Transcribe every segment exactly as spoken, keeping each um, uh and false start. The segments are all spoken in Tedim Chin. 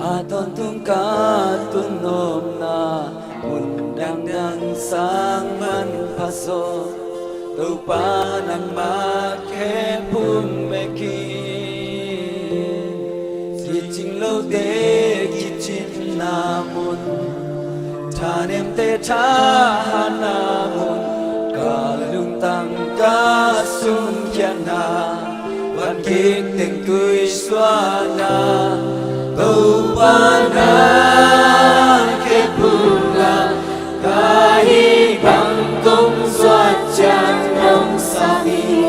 A tawntung ka tun omna mun dangdang sang manpha zaw, Topa nangmah khe phum bek hi. Kicing lote kicinna mun, thanemte thahatna mun, ka lungtang ka sungkhiatna, van kik teng tui suahna, Topa na khe phum a, ka hih bang kong zuat ciang nong sang hi.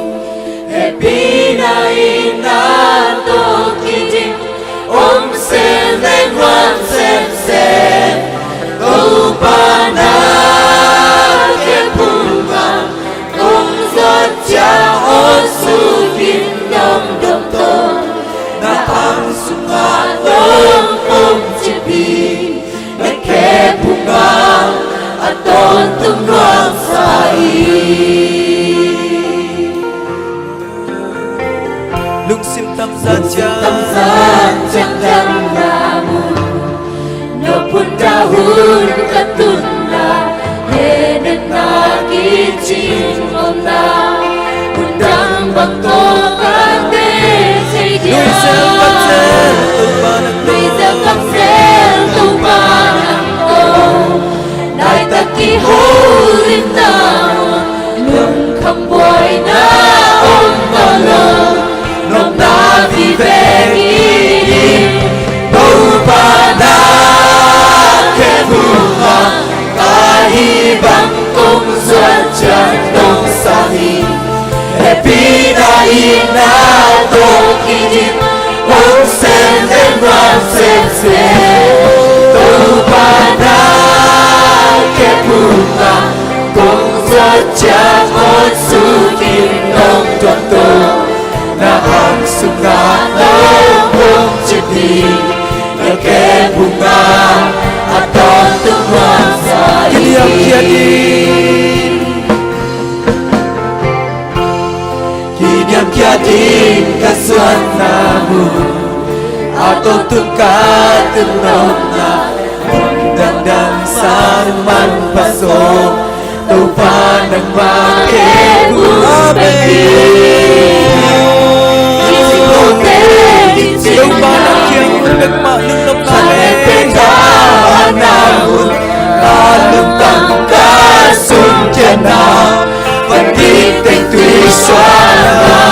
Hehpihna in na tawh kidim, om sem leh nuam semsem, Topa na khe phum a, kong zuat ciang aw suk in dongdong tawh, na ang sungah nong pom cip hi. Na khe phum a, a tawntung nuamsa hi. Lungsim tamzan ciang, lungsim tamzan ciang damna mun, no phun dahun ka tunna, he neng na kicing omna, undang bang tawh ka teh thei dia. Nuizel ka cel Topa nang tawh, nuizel ka cel Topa nang tawh, laitak kiholimna, lungkham buaina om nawn lo, nopna vive hi. Topa na khe phum a, ka hih bang kong zuat ciang nong sang hi. Hehpihna in na tawh kidim, om sem leh nuam semsem, Topa na khe phum a, kong zuat ciang aw suk in dongdong tawh, na ang sungah nong pom cip hi. Na khe phum a, a tawntung nuamsa hi. Kiniam khiat in, kiniam khiat in ka zuatna mun, a tawntung ka tun omna mun dangdang sang manpha zaw, Topa nangmah khe phum bek hi. Kicing lote kicinna, Topa nang kiang mun bek mah lungnopna leh, thanemte thahatna mun, ka lungtang ka sungkhiatna, van kik teng tui suahna,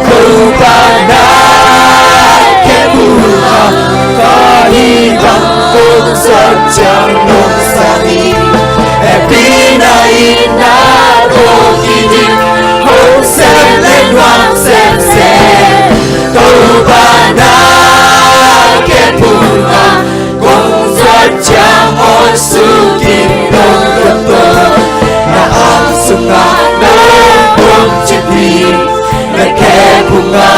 Topa na khe phum a, ka hih bang kong zuat ciang nong sang hi. Hehpihna in na tawh kidim, om sem leh nuam semsem, Topa na khe phum a, kong zuat ciang aw suk in dongdong tawh, na ang sungah nong pom cip hi. Na khe phum a,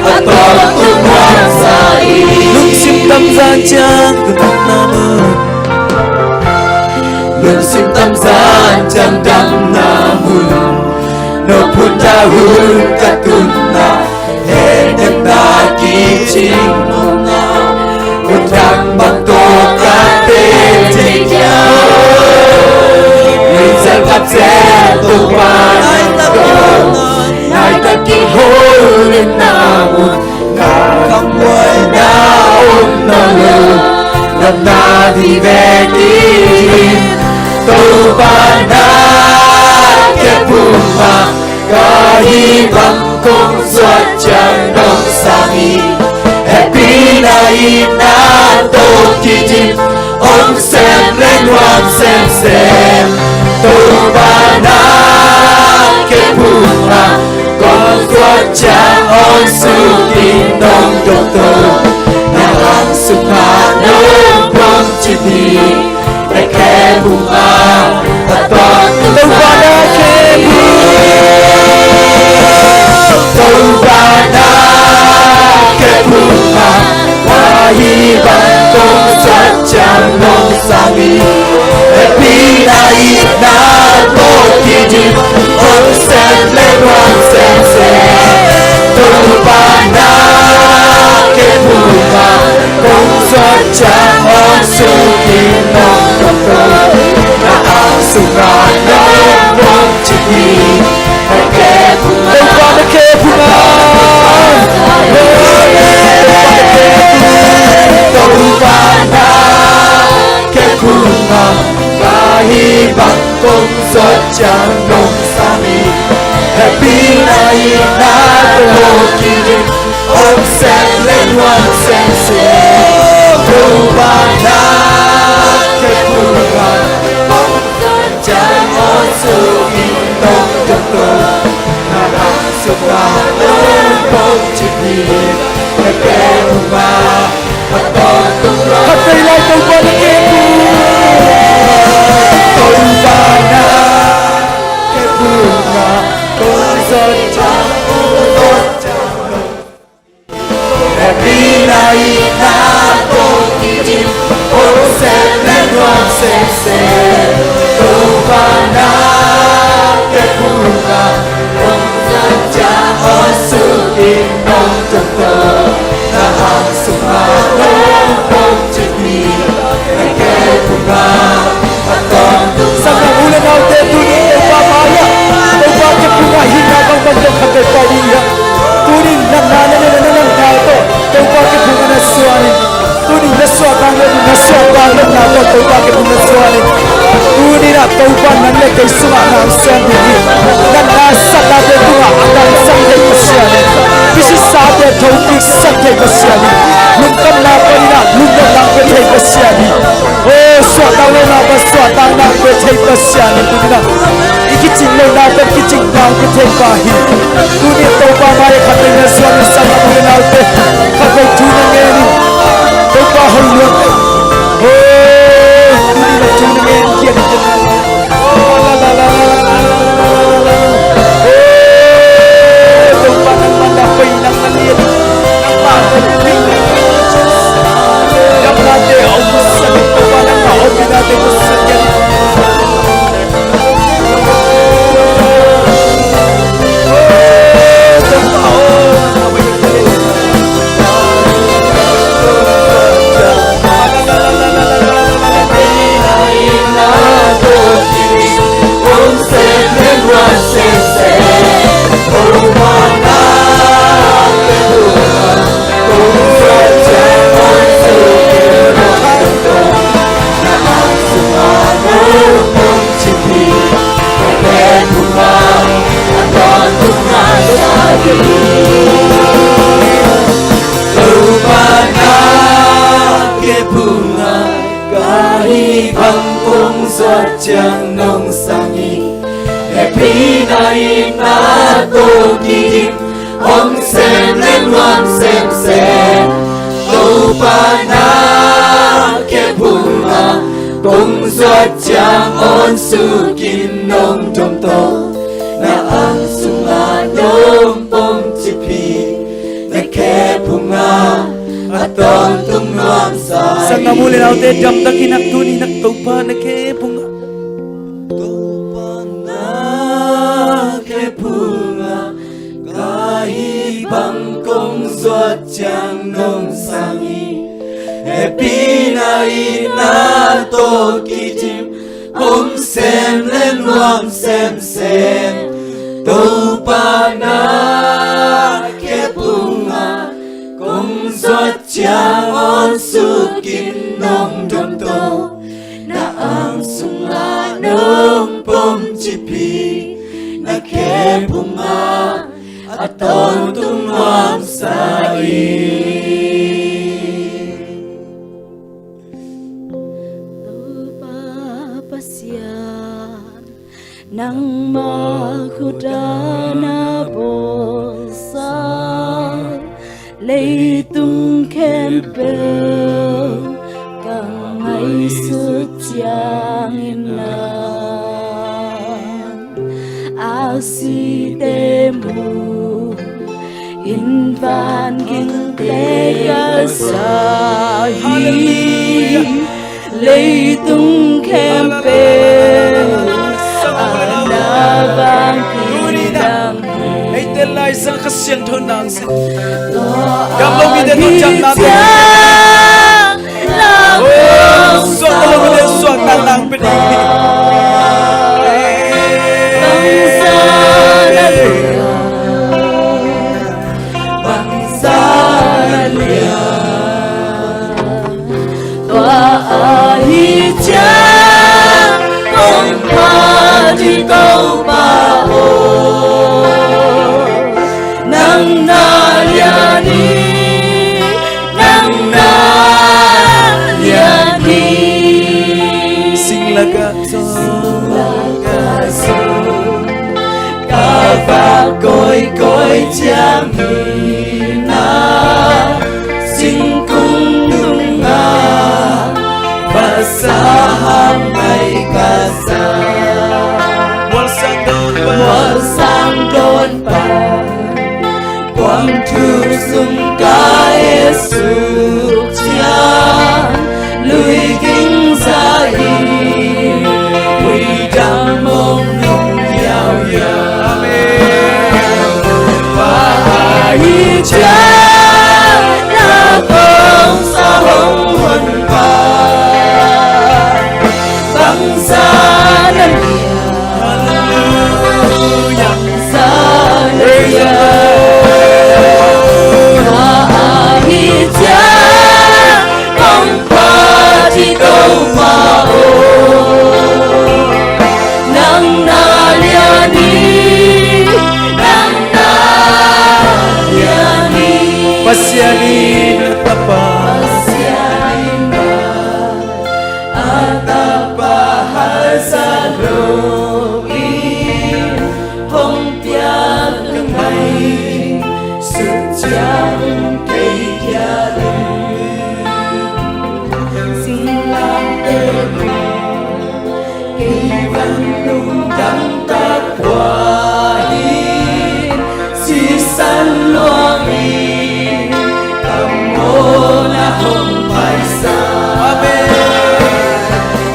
a tawntung nuamsa hi. Lungsim tamzan ciang ka damna mun, lungsim tamzan ciang damna mun, no phun dahun ka tunna, he neng na kicing omna, undang bang tawh ka teh thei dia. Nuizel ka cel Topa nang tawh, laitak kiholimna mun, lungkham buaina om nawn lo, nopna vive hi. Topa na khe phum a, ka hih bang kong zuat ciang nong sang hi. Hehpihna in na tawh kidim, om sem leh nuam semsem, Topa na khe phum a, kong zuat ciang aw suk in dongdong tawh, na ang sungah nong pom cip hi. Na khe phum a, a tawntung nuamsa hi. Topa na khe phum, Topa na khe phum a, ka hih bang kong zuat ciang nong sang hi. Hehpihna in na tawh kidim, om sem leh nuam semsem, Topa na khe phum a, kong zuat Ciang hong suk in nong tawh, na ang sungah nong pom cip hi. Topa na khe phungah, Topa na khe phungah, ka hih bang kong zuat ciang nong sang hi. Hehpihna itna tawh kidim, hong sem le nuam semsem. Topa na khe phungah, hong zuat ciang hong suk in nong tawh, na ang sungah nong pom cip hi. Ka khe phungah, ka tawntung nong. Khat vei lai, Topa na khe phungah, Topa na khe phungah, kong zuat ciang, kong zuat ciang nong. Hehpihna itna tawh kidim, hong sem le nuam semsem. Topa na khe phungah, hong zuat ciang hong suk in nong tawh, na ang sungah nong pom cip hi. Ka khe phungah, ka tawntung. Sanggam u le naute, tuni Topa mai-ah, Topa khe phungah hihna bangbang tawh khat vei pai ding hi hang. Tuni natna na neih, na natna tawh Topa khe phungah na suan in. Tuni na suahtak le, na suahtak natna tawh Topa khe phungah na suan in. Tuni-in ah Topa nang le kei sungah na hong sem ding hi. Natna satnate tungah a tangsang thei Pasian hi. Misisate thokiksak thei Pasian hi. Lungkhamna panin ah lungnopna pia thei Pasian hi. O, suahtak lohna pan suahtakna pia thei Pasian hi. Tuni-in ah i kicing lohna pan kicingna pia thei Pa hi. Tuni Topa mai-ah khat vei na suan in, sanggam u le naute, khat vei thu na ngen in. Topa hong luang. O, tuni na thu na ngen khiat in. Topa na khe phungah, ka hih bang kong zuat ciang nong sang hi. Hehpihna itna tawh kidim, hong sem le nuam semsem. Topa na khe phungah, kong zuat ciang hong suk in nong dom tawh, na ang sungah nong pom cip hi. Na khe phungah a tawntung nuam sa hi. Sanggam u le naute, damtak in ah tuni-in ah Topa na khe phungah, Topa na khe phungah, ka hih bang kong zuat ciang nong sang hi. Hehpihna itna tawh kidim, hong sem le nuam semsem. Topa na khe phungah, kong zuat ciang hong suk in nong dom tawh, na ang sungah nong pom cip hi. Na khe phungah a tawntung nuam sa hi. Topa Pasian, nangmah khut ah na bawlsa, leitung khempeuh ka ngaihsut ciangin ah, aksite mu in vangikte ka sa hi. Leitung khempeuh ah na vangikte hi. Ei tel lai zang Kha Siangtho nang sin. Gamlo mite tawh ciamna tawh. Nang pen ding hi. Bangsa na lian, bangsa na lian. Tua ahih ciang kong phat hi Topa aw, nang na lian hi, nang na lian hi. Sing lakah zong, sing lakah zong ka va kawikawi ciang hi na, singkung tungah vasa hang mai ka sa. Mualsang dawn pan, mualsang dawn pan, kuang thu sung ka et suk ciang, lui ging za in, hui dam mong nung yauyau. Amen. Tua ahih ciang na kong sa hong hun pa, bangsa na lian. Hallelujah. Praise the Lord. Tua ahih ciang kong phat hi Topa aw, nang na lian hi, nang na lian hi. Pasian in a Tapa, Pasian in a Tapa, a Tapa halsa lo in hong piak ngai, sut ciang kei piak in. Singlamteh kei van lungdam tak hua in, sisan luang in, ka mawhna hong paisa. Amen.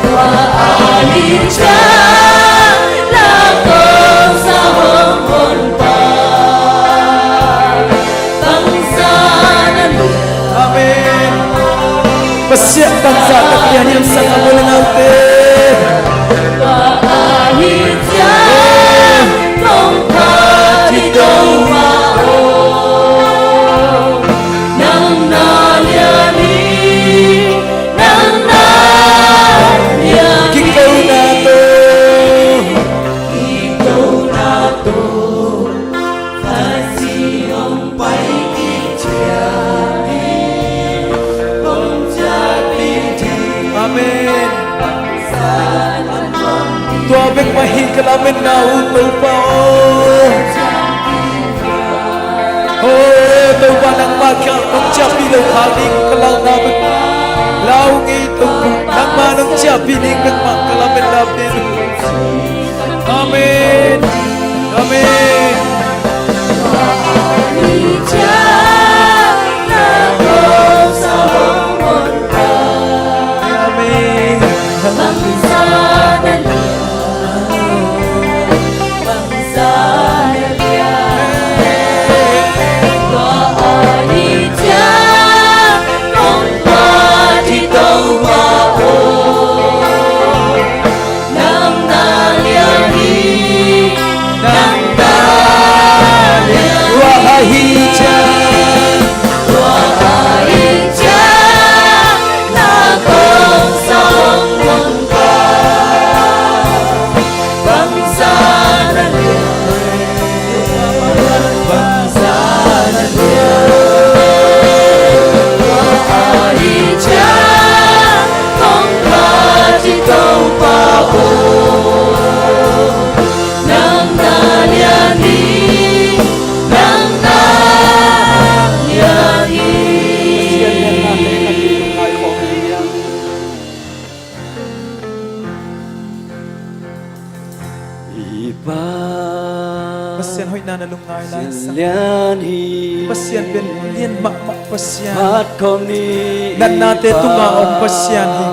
Tua ahih ciang na kong sa hong hun pa, bangsa na lian. Amen. Pasian tangzah tak pian hiam, sang a mawh le ngaute. Tua ahih ciang kong phat hi Topa aw, nang na lian hi, nang na lian hi. Kikona tawh, kikona tawh, Amen. Tua bek mah hi ka lametna uh, Topa aw. Oh, Topa nangmah kiang nong ciahpih loh kha ding ka launa bek. Lau ngei Topa, nangmah nong ciahpih ding bek mah ka lametna pen. Amen. Amen. Amen. Nang na lian hi, nang na lian hi. Tua ahih ciang, tua ahih ciang, na kong sa hong hun pa, bangsa na lian, bangsa na lian. Tua ahih ciang kong phat hi Topa aw, nang na lian hi, nang na lian hi. Pasian hoihna na lungngai lai sa. Pasian pen lian mahmah Pasian. Natnate tungah om Pasian hi.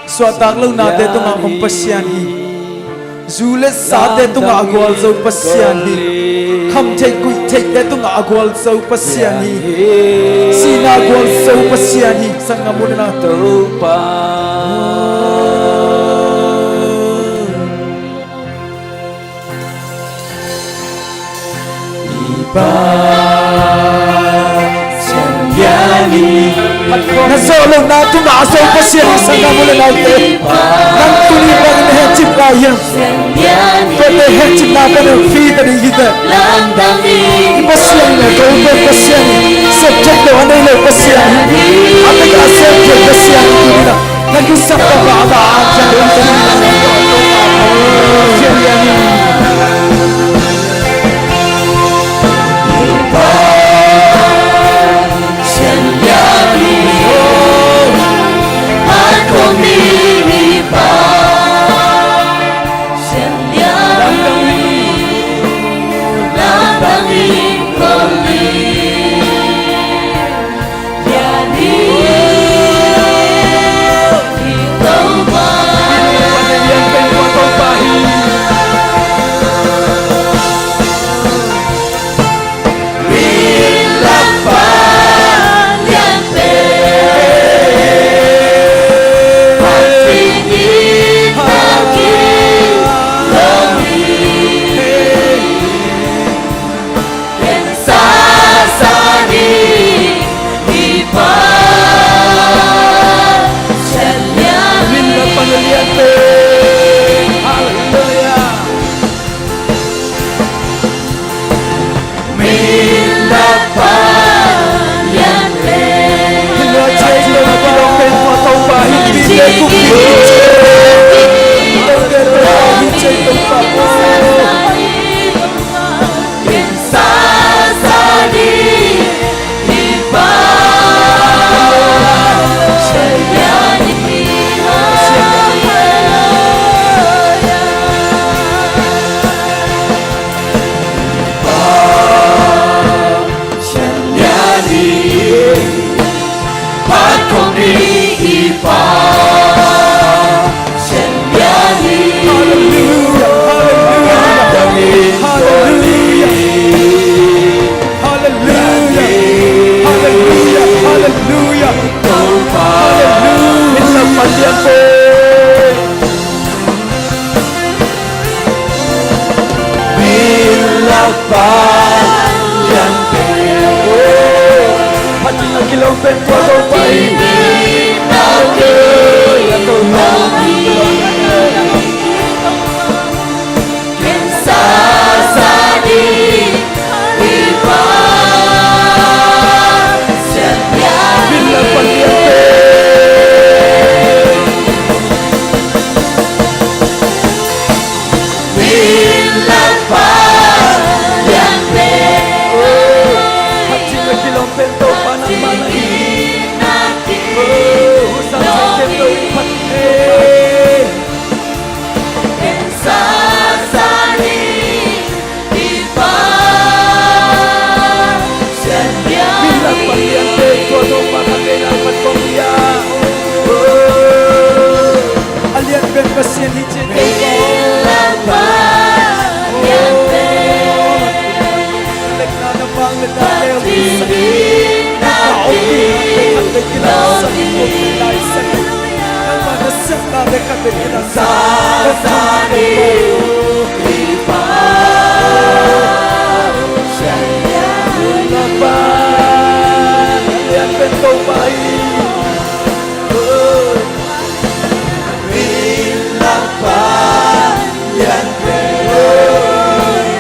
Suahtak lonate tungah om Pasian hi. Zu le sate tungah a gualzo Pasian hi. Kham theih kuih theihte tungah a gualzo Pasian hi. Sihna a gualzo Pasian hi. Sang a mun na Topa. Pasian lian hi. Na zawh lohna tungah a zo Pasian hi, sanggam u le naute. Nang tuni bangin na hehcip lai hiam? Tuate hehcipna panin fite ding hi teh. Pasian in, ko pen Pasian in, subject lo a nei lo Pasian hi. A tek a subject Pasian hi tuni na. Na kisap mahmah a, Pasian lian hi. Halleluia, halleluia, halleluia, halleluia, halleluia. Halleluia. A lian pen Pasian hi ci-in Topa. Na lekna na mang le na leu i sak, na ka ong i hak le khat le kilawm sak, i kong le lai sak. Nangmah na sepna le khat le kilawm sak. Topa, a lian pen Topa hi.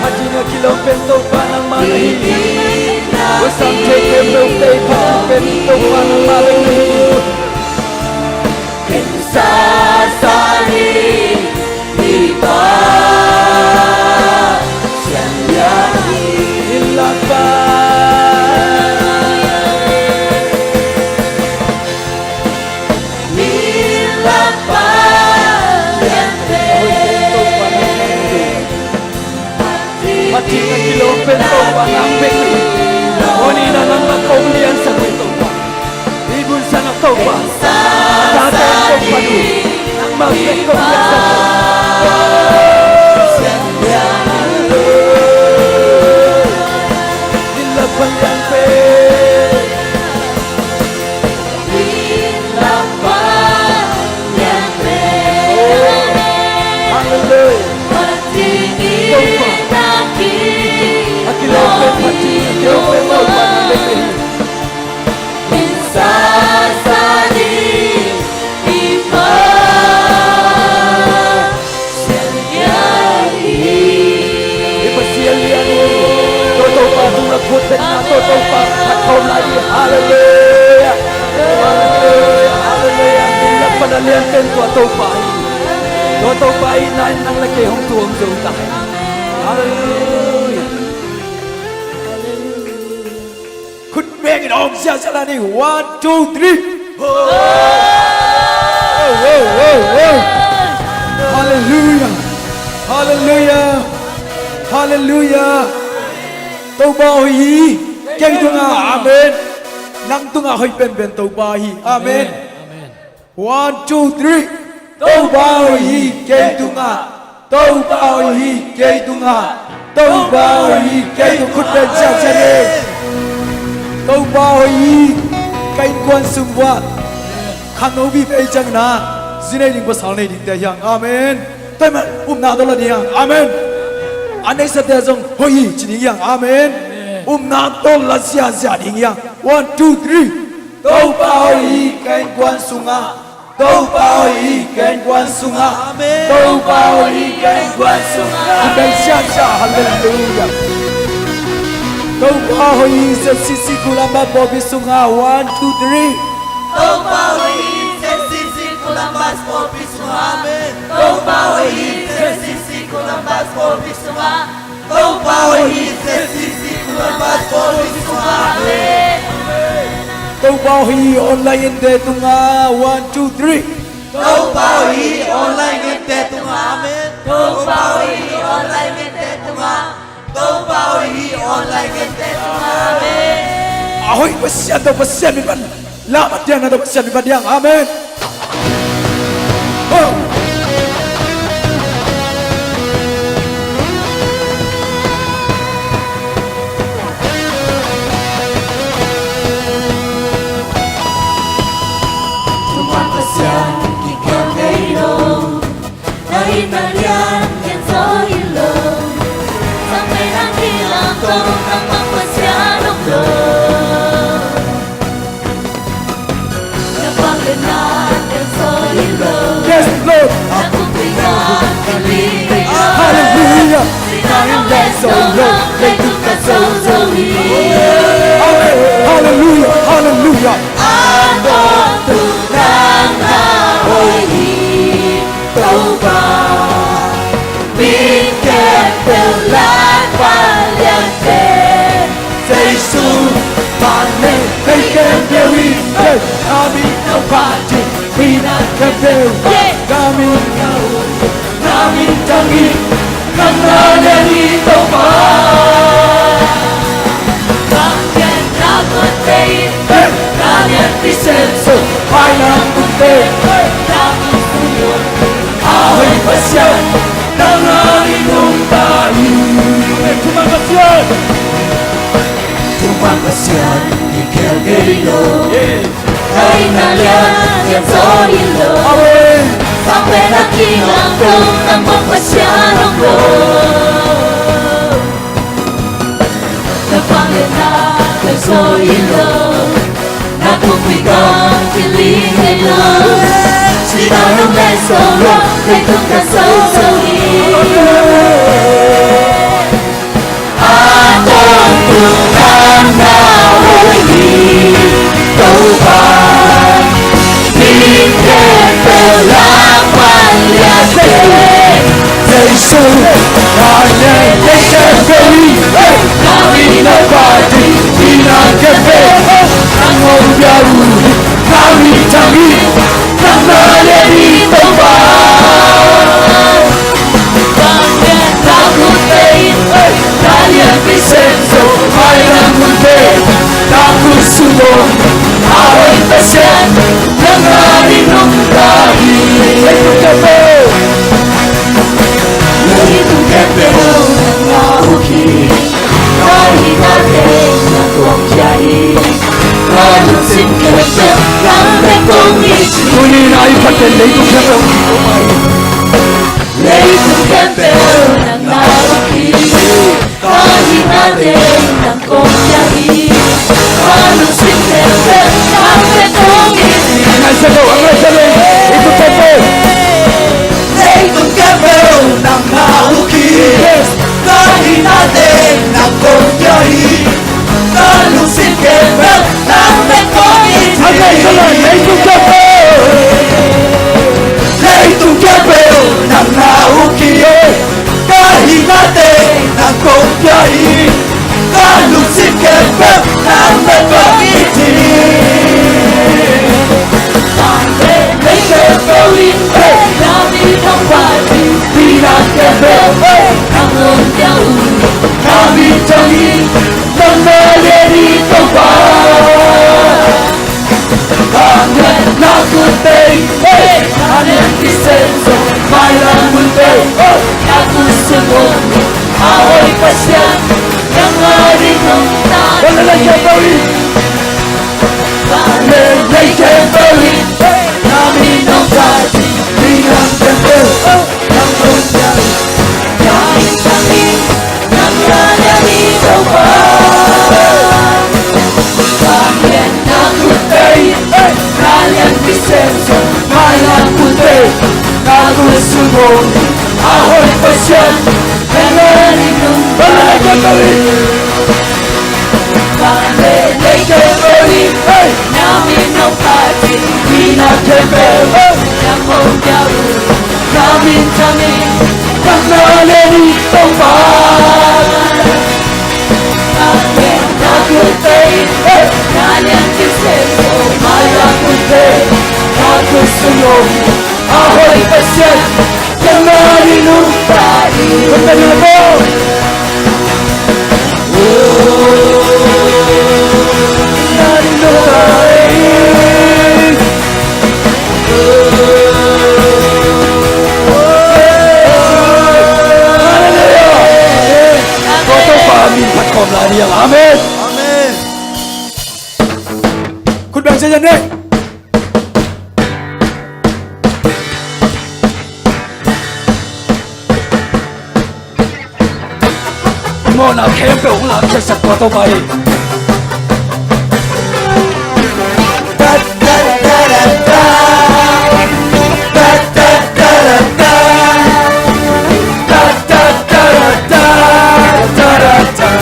A ding a kilawm pen Topa nangmah na hi. Huasam thei khempeuh tei phat pen Topa nangmah bek na hi. Phat ding a kilawm pen Topa nang bek hi. Aw ni na nang a kong liansak uh Topa. I bunsan a Topa. A tate Topa nu. Topa phat khawm lai hi. Halleluiah. Halleluiah. Halleluiah. Ding le pan a lianpen tua Topa hi. Tua Topa hi. Nang, nang le kei hong tuang zo ta hi. Halleluiah. Khut bengin awng ziahziah lai ni. One, two, three. Oh, oh, oh, oh. Halleluiah. Halleluiah. Halleluiah. Topa hoih hi kei tungah. Amen. Nang tungah hoih penpen Topa hi. Amen. Amen. One, two, three. Topa hoih hi kei tungah. Topa hoih hi kei tungah. Topa hoih hi kei tungah. Khut beng ziahziah ni. Topa hoih hi. Ka innkuan sung uah khangno vive hi ciangin ah, zi nei ding pasal nei dingte hi hang. Amen. Tua ahih manin upna tawh la ding hi hang. Amen. A neisate zong hoih hi ci ding hi hang. Amen. Upna tawh la ziahziah ding hi hang. One, two, three. Topa hoih hi ka innkuan sungah. Topa hoih hi ka innkuan sungah. Amen. Topa hoih hi ka innkuan sungah. Amen. Ziahziah. Halleluiah. Topa hoih hi Z C C Columbus pawlpi sungah. One, two, three. Topa hoih hi Z C C Columbus pawlpi sungah. Amen. Topa hoih hi Z C C Columbus pawlpi sungah. Topa hoih hi Z C C Columbus pawlpi sungah. Amen. Topa hoih hi online ngente tungah. One, two, three. Topa hoih hi online ngente tungah. Amen. Topa hoih hi online ngente tungah. Topa hoih hi online ngente tungah. Amen. A hoih Pasian tawh Pasian min pan. Lamah diang na tawh Pasian min pan diang. Amen. Oh. Topa Pasian kikhel kei lo. Na hihna lian lian zaw hi lo. Sang pen a kilang tawh nangmah Pasian om lo. Na vangliatna lian zaw hi lo. Yes, Lord. Na pumpi gam kiling hi lo. Hallelujah. Sihna hong leh zo lo. Leitung khat zo zo hi. Amen. Hallelujah. Hallelujah. A tawntung nang na hoih hi. Topa, mi khempeuh lakpan liante. Jesu, man leh thei khempeuh in, na min a phat ding, mi na khempeuh, na min a ut, na min thang in, nang na lian hi Topa. Vangliatna guatte in, na lianpi sem zo, mailam guatte, na min sung a hoih Pasian, nang a i nungta hi. Amen. Thuman Pasian. Thuman Pasian, i khel kei lo. Yes. Na hihna lian lian zaw hi lo. Amen. Sang pen a kilang tawh nangmah Pasian om lo. Na vangliatna lian zaw hi lo. Na pumpi gam kiling hi lo. Sihna hong leh zo lo. Leitung khat zo zo hi. A tawntung nang na hoih hi Topa. Mi khempeuh lakpan liante. Jesu, man leh thei khempeuh in, na min a phat ding, mi na khempeuh, nang hong pia uh, na min thang in, nang na lian hi Topa. Vangliatna guatte in, na lianpi sem zo, mailam guatte, na min sung a hoih Pasian, nang a i nungta hi. Leitung khempeuh, leitung khempeuh nang na uk hi. Na hihna teng nang kong khia hi. Na lungsim khempeuh nang bek kong it hi. Tuni-in a i phat pen leitung khempeuh. Leitung khempeuh nang na uk hi. Ka hihna teng nang kong khia hi. Ka lungsim khempeuh nang bek kong it hi. Ngaihsak lo, ngaihsak lo. Leitung khempeuh. Leitung khempeuh nang na uk hi. Yes. Ka hihna teng nang kong khia hi. Ka Leitung khempeuh, leitung khempeuh nang na uk hi. Ka hinna teng nang kong pia hi. Ka lungsim khempeuh nang na kong it hi. Vanleng lei khempeuh in na min hong phat hi. Minam khempeuh nang hong pia uh. Na min thang hi. Nang na lian hi, Topa. Vanglian na khut tei, hey, vanglian thisen zong mailam hun tei, hey, na khut sung un a hoih Pasian, nang a ding nungta. Vanglian lei khempeuh in, vanglian lei khempeuh in, hey, na min hong phat hi. Minam khempeuh, hey, nang hong pia hi. Nang in thang hi. Nang na lian hi, Topa. Vanglian na khut tei, hey, vanglian thisen zong mailam hun tei, na khut sung un a hoih Pasian, nang a ding nungta. Vanglian lei khempeuh in, vanglian lei khempeuh in, hey, na min hong phat hi. Minam khempeuh, hey, nang hong pia uh. Na min thang hi. Nang na lian hi, Topa. Vanglian na khut tei, hey, vanglian thisen zong mailam hun tei, na khut sung un a hoih Pasian, nang na ding nungta hi. Khut tei na bo. Amen. Amen. Khut beng sia jan ne. Mawhna khempeuh hong lamkhiatsak tua Topa hi.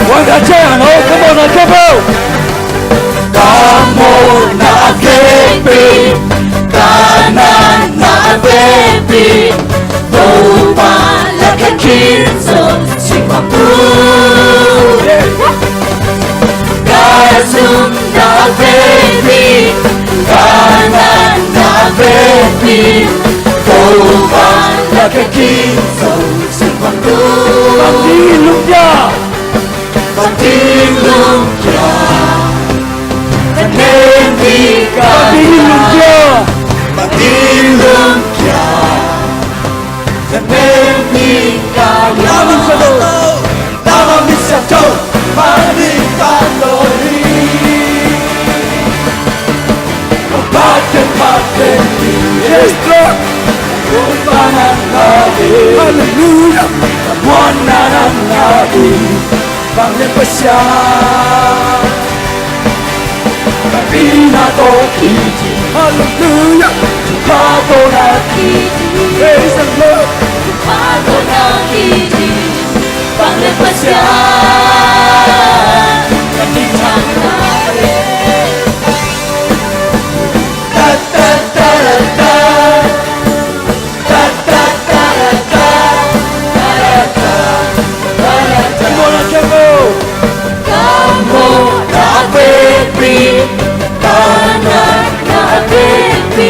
Wan ka cia no, ka mawhna khempeuh. Ka mawhna vekpi, ka natna vekpi, Topa lakkhiat khin zong singmang tu. Ka zumna vekpi, ka natna vekpi, Topa lakkhiat khin zong singmang tu. Bang ding lungkia. Bang ding lungkia. Ka nem ding ka. Bang ding lungkia. Bang ding lungkia. Ka nem ding ka. Lama misa to. Lama misa to. Bang ding ka to. Yes, Lord. Hallelujah. Vanglian Pasian, ka pina tawh kiti. Hallelujah. Thupha tawh na kiti. Praise the Lord. Thupha tawh na kiti. Vanglian Pasian, ka ding thang na. Ta, ta, ta, ta, ta. Ta, ta, ta, ta, ta. Ka mawhna vekpi, ka natna vekpi,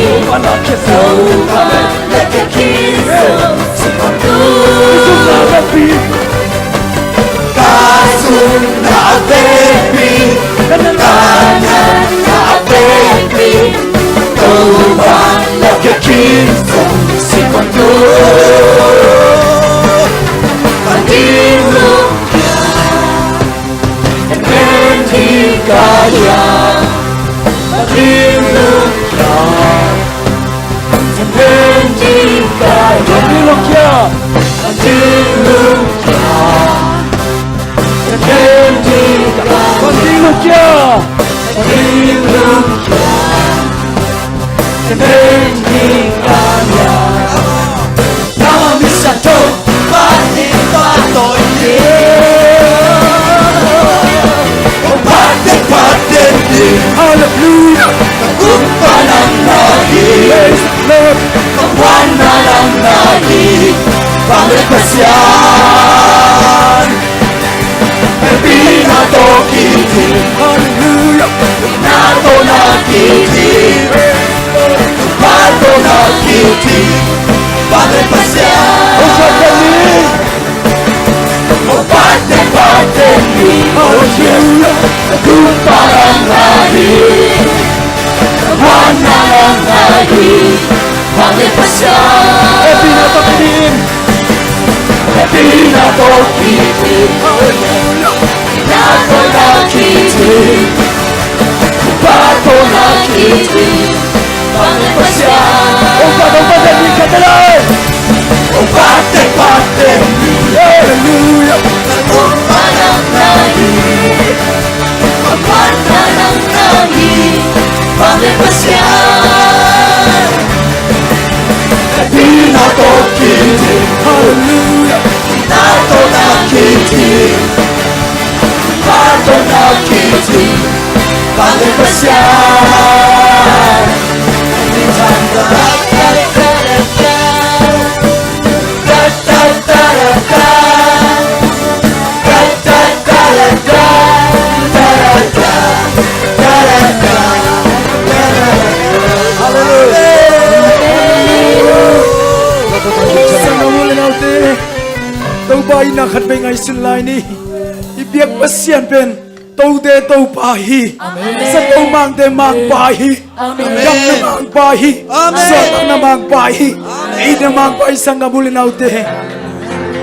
Topa lakkhiat khin zong singmang tu. Ka zumna vekpi, ka natna vekpi, Topa lakkhiat khin zong singmang tu. Bang ding lungkia. Ka nem ding ka hia. Bang ding lungkia. Ka nem ding ka hia. Bang ding lungkia. Bang ding lungkia. Ka nem ding ka hia. Bang ding lungkia. Bang ding lungkia. Ka nem ding ka hia. Lama misa to. Bang ding ka to. Hallelujah. Ka puanna nang na hi, vanglian Pasian. Hehpihna tawh kidim, hallelujah. Hehpihna tawh na kidim, hehpihna tawh na kidim, vanglian Pasian. Oh, pate, pate ni, oh, yes. Tung pa nang na hi, wan na nang na hi, vanglian Pasian. Hehpihna tawh kidim, hehpihna tawh kidim, hehpihna tawh na kidim, tung pa tawh na kidim, vanglian Pasian. Oh, pate, pate ni, khat lai. Oh, pate, pate ni. Hallelujah. Tung pa nang na hi, wan na nang na hi, vanglian Pasian. Hehpihna tawh kidim, hallelujah. Hehpihna tawh na kidim, hehpihna tawh na kidim, vanglian Pasian. Hallelujah. Sanggam u le naute, Topa itna khatvei ngaihsun lai ni. I biak Pasian pen Tote Topa hi. Amen. Zato mangte Mangpa hi. Amen. Gamna Mangpa hi. Amen. Suahtakna Mangpa hi. Amen. Itna Mangpa hi, sanggam u le naute.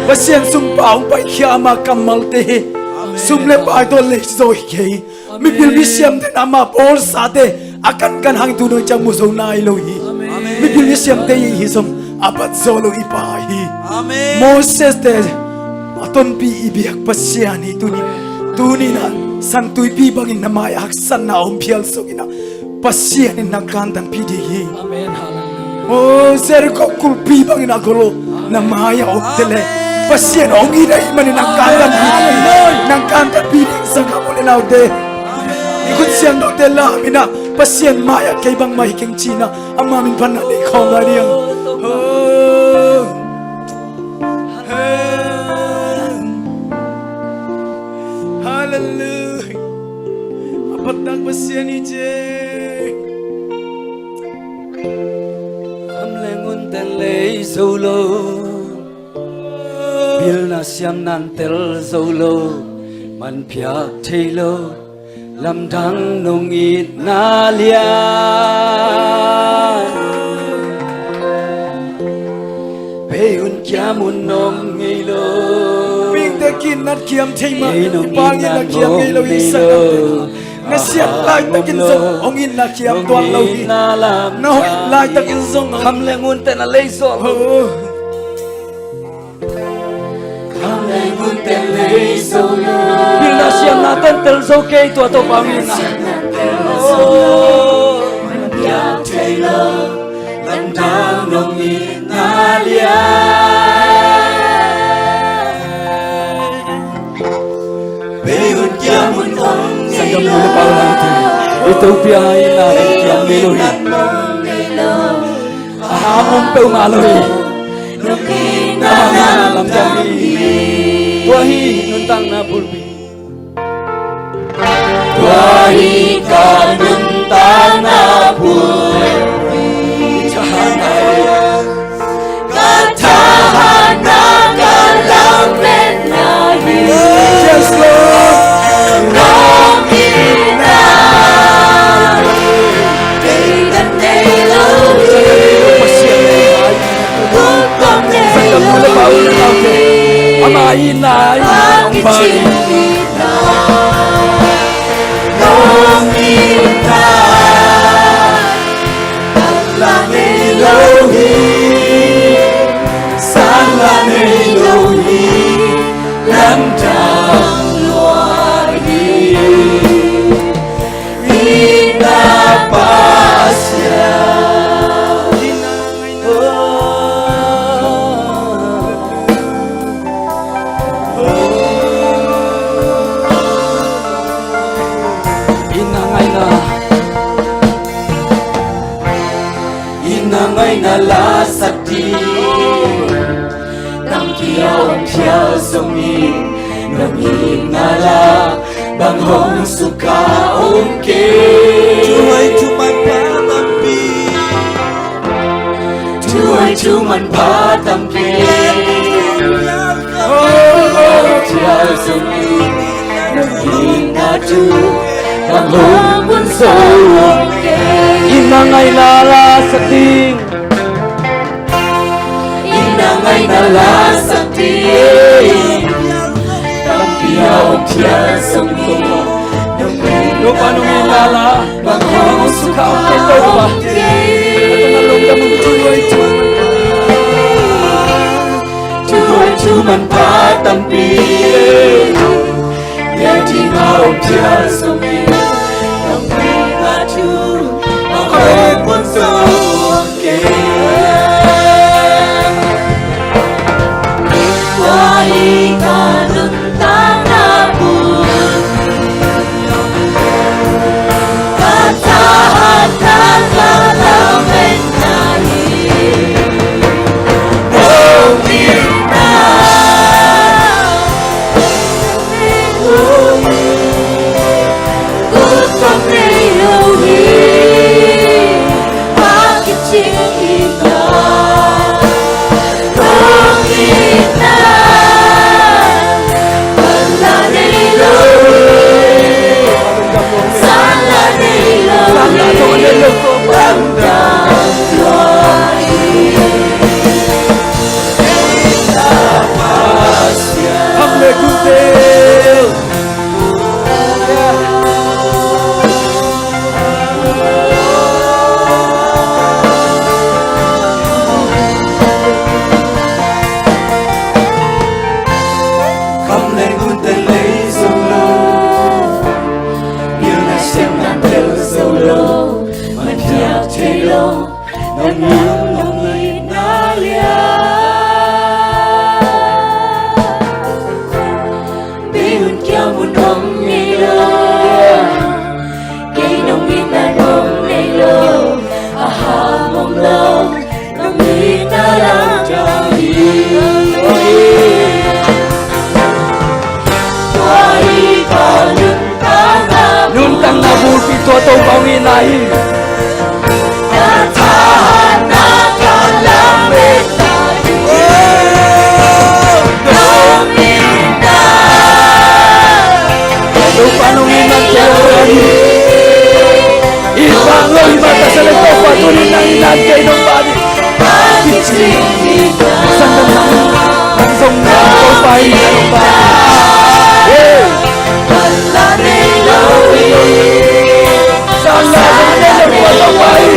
Pasian sumpa hong paikhia ama kammalte hi. Amen. Sum le pai tawh lei zo hi kei. Amen. Mipil misiamte in ama bawlsate a kankan hang tu nong ciang mu zo nai lo hi. Amen. Mipil misiamte i hi zong a bat zo lo i Pa hi. Amen. Moses te a tonpi i biak Pasian hi tuni. Tuni na sang tuipi bangin na mai-ah haksatna a om phial zongin ah Pasian in nang kantanpih ding hi. Amen. Hallelujah. Oh, Jericho kulhpi bangin a gol lo na mai-ah omte le Pasian hong it ahih manin nang kantanpih ding hi. Nang kantanpih ding, sanggam u le naute. I khut siangthote lam in ah Pasian mai-ah kei bangmah hi keng ci-in ah ama min phatna nei khawm lai ding. Oh. Hallelujah. A phattak Pasian hi ci. Kham le ngun ten lei zo lo, pilna siamna in tel zo lo, man piak thei lo, lamdang nong itna lian. Bei un kiam un nong ngei lo. Mihingte ki-itna kiam thei mah, i Pa in na kiam ngei lo, i sa lo. Na siat laitakin zong hong itna kiam tuan lo hi. Na hoih laitakin zong kham le ngunte na lei zo lo. Oh. Pilna siamna ten tel zo kei, tua tawh Pa min na. Sanggam nu le pa u, i Topa in na kiam ngei lo hi. A hang om peuhmah lo hi. Amah in na lamdang hi. Tua hi nuntakna bulpi. Tua hi ka nuntakna bulpi. Ka thahatna, ka lametna hi. Yes, Lord. Nong itna. Ama itna, ama itna. na la sak ding tampi a om phial zongin, nong itna la bang hong sukha om kei. Thuhoih thumanpha tampi, thuhoih thumanpha tampi om phial zongin, nong itna thu bang hong hun zo om kei. Itna ngaihna la sak ding. Itna ngaihna la sak ding tampi a om phial zongin, Topa nong itna la bang hong sukha om kei, Topa. Ka tawh na lungdam ung. Thuhoih thumanpha, thuhoih thumanpha tampi a om phial zongin, nong itna thu bang hong hun zo om kei. Tua hi ka nuntakna bul, ka thahatna, ka lametna hi. Nong itna Kham le ngun te lei zo lo, pilna siamna tel zo lo, man phial thei lo, nong nung nong itna lian. Bei hun kiam hun om nei lo, kei nong itna nong nei lo, a ham om lo, nong itna lam ta hi. Tua hi ka nuntakna, nuntakna bulpi tua Topa hong itna hi. Ka thahatna, ka lametna hi. Nong itna, Topa nong itna kei hong itna hi. I bang lo hi mah ta sa le Topa tuni nang itna kei nong ba ding. Sangkah nang, nang zong nang Topa hi, nang Topa. Hey. Sangkah nang Topa hi.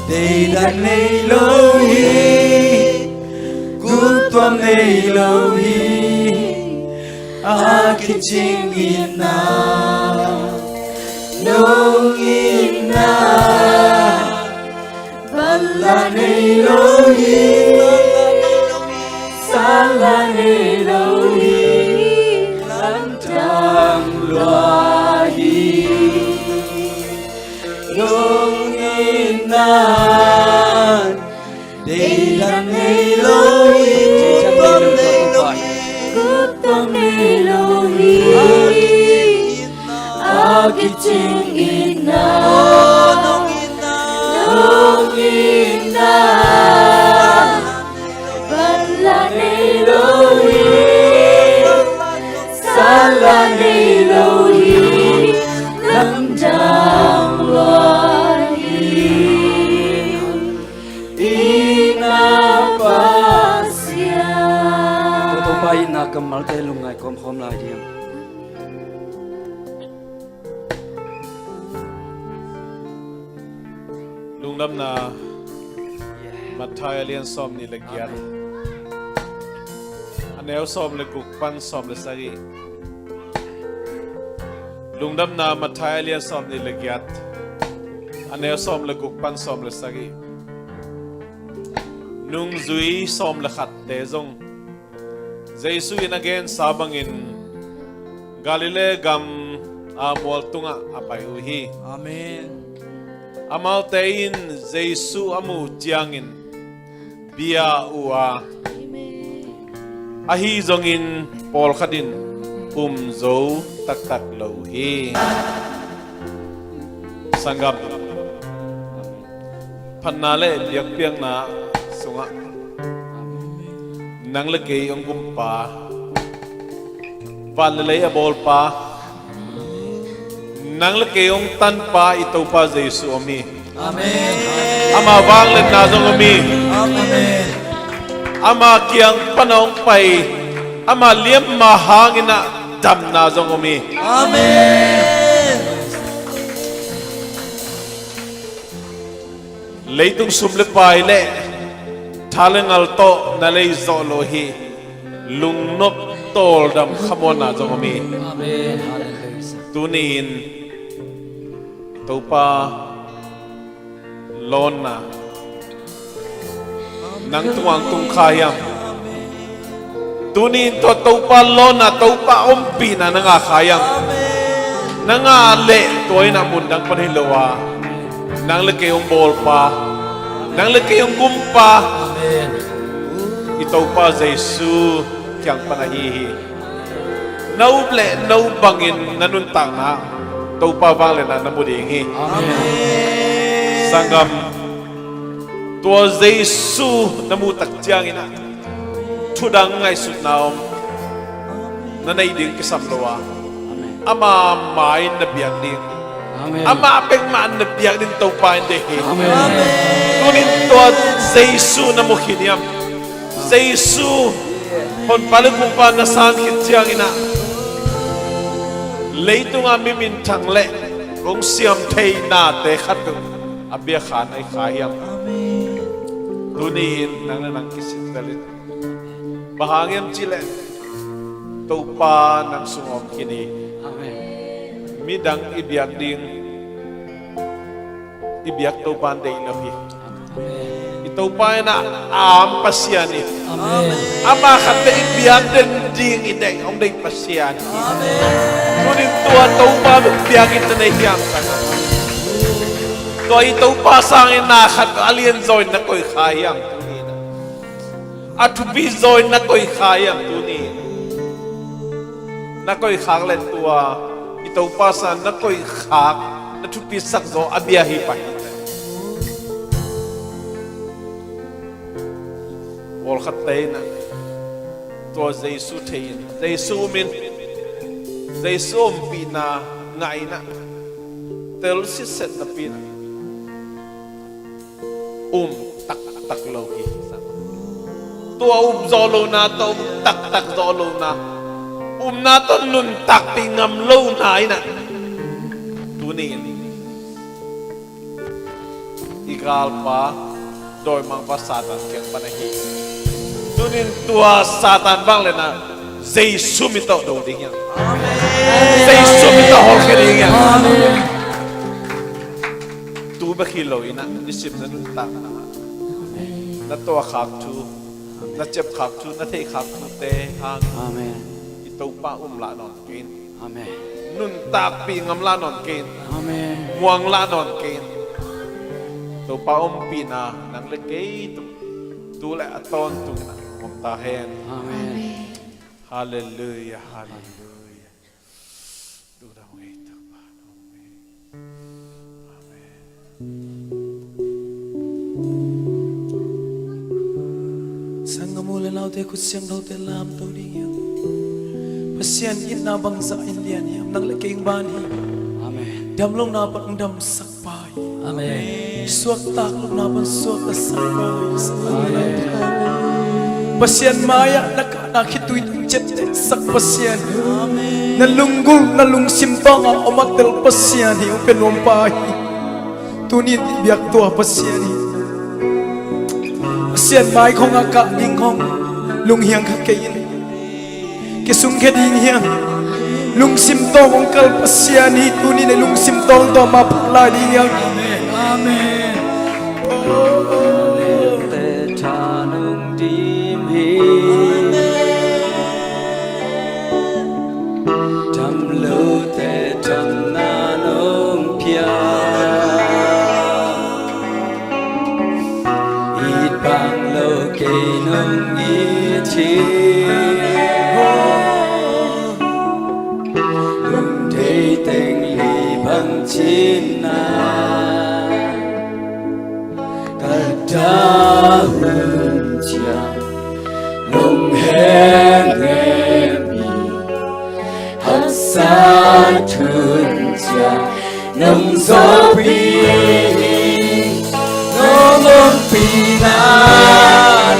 Deidan nei lo hi, guptuam nei lo hi, a kicing itna nong itna. Vanla nei lo hi, sanla nei lo hi, lamdang lua hi. Nong itna deidan nei lo hi, guptuam nei lo hi, guptuam nei lo hi, a kicing itna nong itna. Vanla nei lo hi, sanla nei lo hi, lamdang lua hi. Itna Pasian. Tua Topa itna kammalte lungngai kawmkhawm lai ding. Lungdamna, Matthai a lian sawm nih le giat, a neu sawm le guk pan sawm le sagih. Lungdamna, Matthai a lian sawm nih le giat, a neu sawm le guk pan sawm le sagih. Nungzui sawm le khatte zong Jesu in a gensa bangin Galilee gam a mual tungah a pai uh hi. Amen. Amaute in Jesu a muh ciangin bia uh a, ahi zongin pawlkhat in um zo taktak lo uh hi. Sanggam, phatna le biakpiakna sungah nang le kei hong gumpa, van le lei a bawlpa, nang le kei hong tanpa i Topa Jesu om hi. Amen. Ama vangliatna zong om hi. Amen. Ama kiang pan a hong pai, ama liamma hangin ah damna zong om hi. Amen. Leitung sum le pai le tha le ngal tawh na lei zawh lo hi. Lungnop tawldam khamuanna zong om hi. Amen. Hallelujah. Tuni-in Topa lawnna nang tungah hong tung kha hiam? Tuni-in tua Topa lawnna, Topa ompihna na ngah kha hiam? Na ngah leh tua in a mundang pan hi lo a, nang le kei hong bawlpa, nang le kei hong gumpa, i Topa Jesu kiang pan ahi hi. Na up le na up bangin na nuntakna Topa vangliatna na mu ding hi. Amen. Sanggam, tua Jesu na muh tak ciangin ah thudang ngaihsutna om na neih ding kisam lo a, ama mai-in na biak ding. Amen. Amah peuhmah na biak ding Topa in deih hi. Amen. Tunin tua Jesu na mu khin hiam? Jesu honpa le gumpa na san khit ciangin ah leitungah mi minthang le hong siam thei nate khat uh a biakha na hi kha hiam? Tuni-in nang le nang kisittel in. Bang hang hiam cih leh Topa nang sungah om khin hi. Amen. Midang i biak ding, i biak Topa in deih lo hi. Amen. I Topa in ah a am Pasian hi. Amen. Amah khat bek i biak den ding i deih, hong deih Pasian hi. Amen. Tunin tua Topa bek biak in na nei hiam? Tua i Topa sangin na khat a lianzaw in na koih kha hiam? A thupi zaw in na koih kha hiam tuni? Na koih khak le tua i Topa sang na koih khak, na thupi sak zaw a bia hi pah hi. Khatte in ah tua Jesu thei in, Jesu um in, Jesu ompihna ngah in ah, tel sitset napi in ah um taktak lo hi. Tua um zawh lohna tawh um taktak zawh lohna, umna tawh nuntakpih ngam lohna in ah tuni in i galpa dawimangpa Satan kiang pan ahi. Tunin tua Satan vangliatna Jesu min tawh do ding hi hang. Jesu min tawh hawlkhia ding hi hang. Tu bek hi lo in ah nisim na nuntakna, na tuahkhak thu, na ciapkhak thu, na theihkhak thute hang i Topa um lah nawn kei in. Nuntakpih ngam lah nawn kei in. Muang lah nawn kei in. Topa ompihna nang le kei tung, tu le a tawntung in ah om ta hen. Halleluia, halleluia. Amen. Sanggam u le naute, khut siangthote lamto ding hi hang. Pasian itna bangzah in lian hiam, nang le kei hong ban hi. Amen. Damlohna pan hong damsak pa hi. Amen. Suaktak lohna pan suaktaksak pa hi. Amen. Pasian mai-ah na kahna khitui teng ciaptehsak Pasian hi. Amen. Na lunggulh, na lungsim tawngah om a tel Pasian hi, hong pia nuam pa hi. Tuni in biak tua Pasian hi. Pasian mai khawngah kah ding khawng lunghiang kha kei in. Kisungkhia ding hi hang. Lungsim tawng hong kal Pasian hi. Tuni in lungsim tawng tawh mah phak lai ding hi hang. Amen. Amen. Te tha nong dim hi. Dam lote damna nong pia. It bang lo kei nong it hi. Lungdei teng li bang cihna. Ka ta hun ciang nong hemhem hi. Haksat hun ciang nong zawhpih hi. Nong ompihna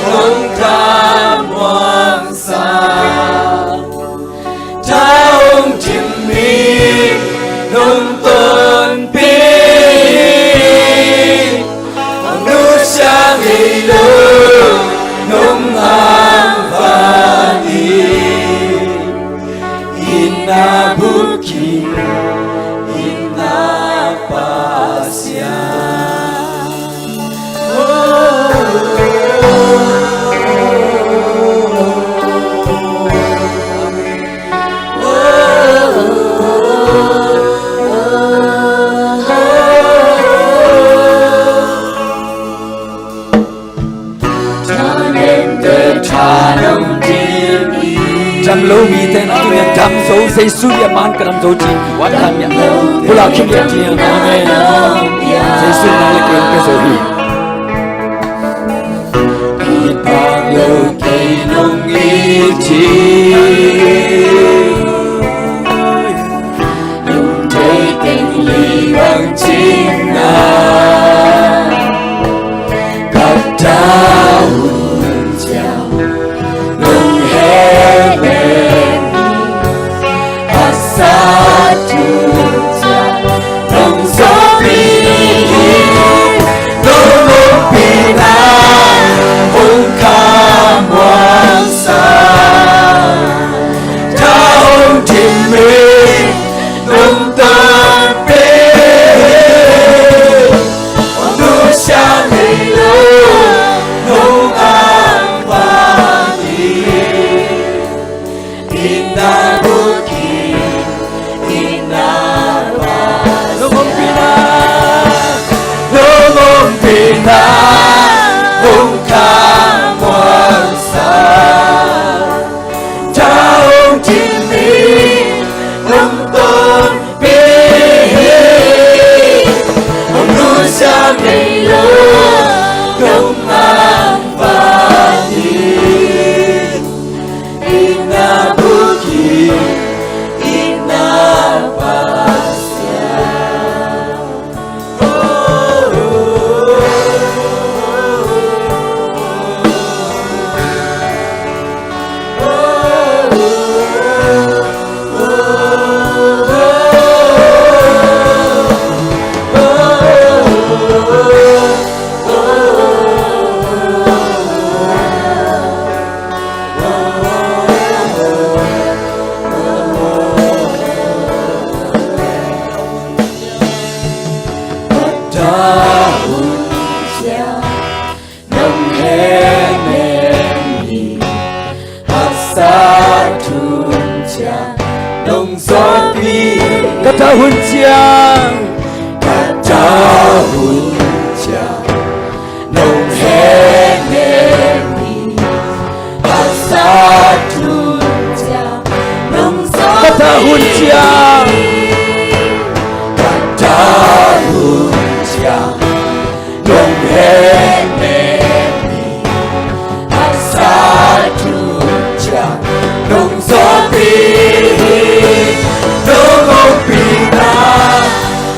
nong thamuangsak. Tha hong dim hi, nong tonpih hi. Hong nusia ngei lo nong angvan hi. Itna bukih, itna Pasian. Dam lo mite na tuni a dam zo, Jesu ii a man ka dam zo ci. Wan dam ya. Bula khim ya ci. Amen. Jesu nang le kei ka zo hi. It bang lo kei nong it hi. Lungdei teng li bang cihna. Ka ta hun ciang nong hemhem hi. Haksat hun ciang nong zawhpih hi. Nong ompihna hong thamuangsak. Tha hong dim hi, nong tonpih hi. Hong nusia ngei lo nong angvan hi. Itna bukih, itna Pasian. Nong ompihna, nong ompihna hong thamuangsak. Tha hong dim hi, nong tonpih hi. Hong nusia ngei lo nong angvan hi. Nong sawpi ka tah hun ciang, ka tah hun ciang nong hehnem hi. Ka sat hun ciang nong sawpi, ka tah hun ciang, ka tah hun ciang nong hehnem hi. A sat hun ciang nong sawpi hi. Nong ompihna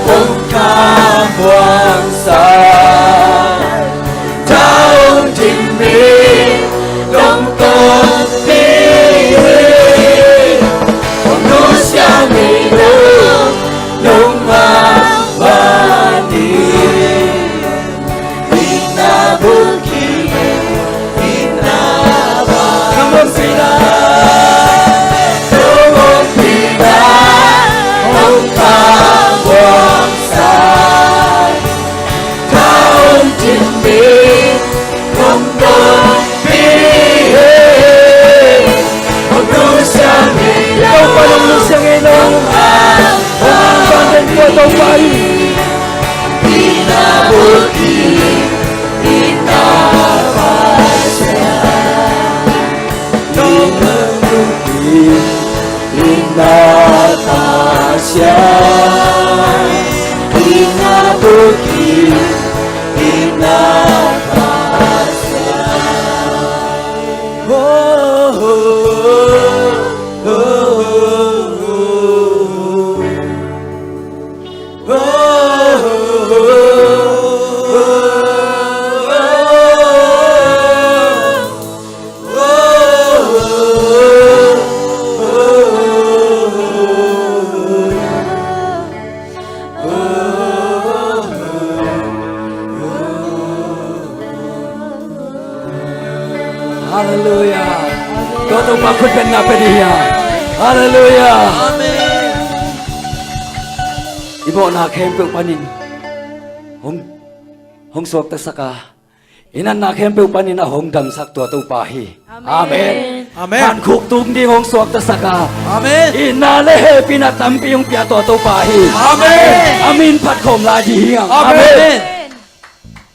hong kamhuangsa, tawntung mi nong tonpih hi. Hong nusia ngei lo, nong mangwan hi. Ina buki, ina ba. Come on, sing it. Come on, sing it. Hong kamhuangsa, tawntung mi nong tonpih hi. Hong nusia ngei lo, Topa nong nusia ngei lo. Hong mangwan den tua Topa hi. Ina buki, ina Pasian. Ina buki, ina Pasian. Ina buki, ina Pasian. Oh, oh, oh, oh, oh. Halleluia. Tua Topa khut bengna pia ding hi hang. Halleluia. Amen. I mawhna khempeuh panin hong, hong suaktasak a, i natna khempeuh panin a hong damsak tua Topa hi. Amen. Amen. Amen. Hankhuk tung ding hong suaktasak a, amen, itna le hehpihna tampi hong pia tua Topa hi. Amen. A min phatkhawm lai ding hi hang. Amen. Amen.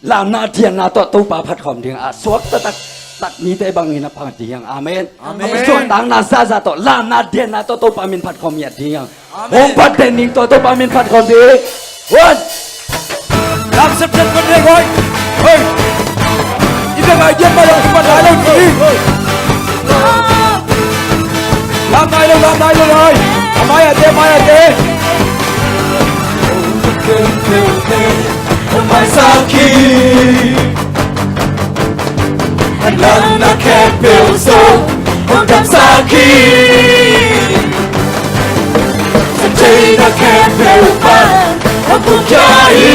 Lamna dianna tawh Topa phatkhawm ding a, suakta taktak mite bangin a phat ding hi hang. Amen. Amen. Suahtakna zahzah tawh, lamna dianna tawh Topa min phatkhawm ngiat ding hi hang. Amen. Hong phat den ning tawh Topa min phatkhawm ding. One. Lam sepsep kan ding hoi. Hoi. I biak a i diat mah zong i phat lai lo ding. Lam nai lo, lam nai lo lai. A mai a te, mai a te. Hong maisak hi. Lamna khempeuh zong hong damsak hi. Theihna khempeuh pan hong pukkhia hi.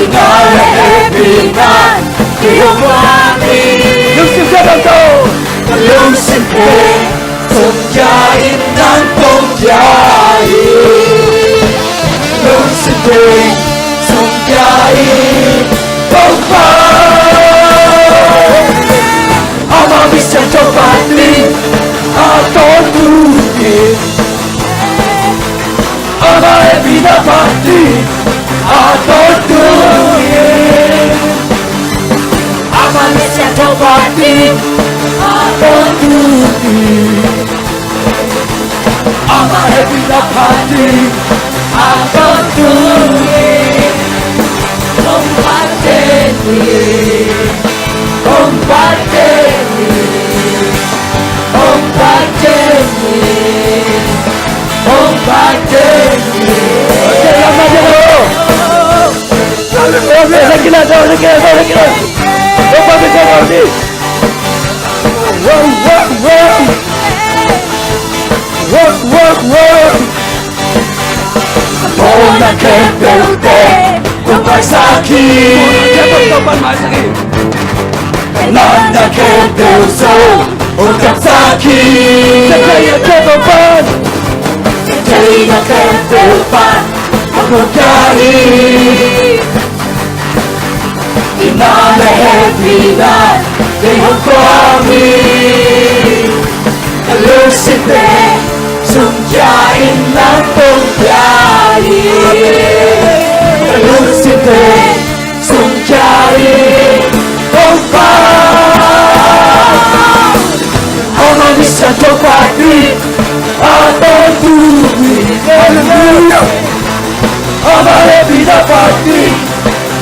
Itna le hehpihna kei hong pia hi. Lungsim khempeuh tawh, lungsim khempeuh sungkhia in nang pongkhia hi. Lungsim khempeuh sungkhia in pongkhia. Ama misiangtho phat ding a tawntung hi. Ama hehpihna phat ding a tawntung hi. Ama misiangtho phat ding a tawntung hi. Ama hehpihna phat ding a tawntung hi. Hong phat den hi. Hong phat den hi. Hong phat den hi. Hong phat den hi. Hong phat den hi. Wow, wow, wow. Wow, wow, wow. Mawhna khempeuhte hong maisak hi. Natna khempeuh zong hong damsak hi. Theihna khempeuh pan hong pukkhia hi. Itna le hehpihna kei hong pia hi. Lungsim teng sungkhia in, nang kong pia in. Lungsim teng sungkhia in, Topa. Amah misiangtho phat ding a tawntung hi. Halleluiah. Amah hehpihna phat ding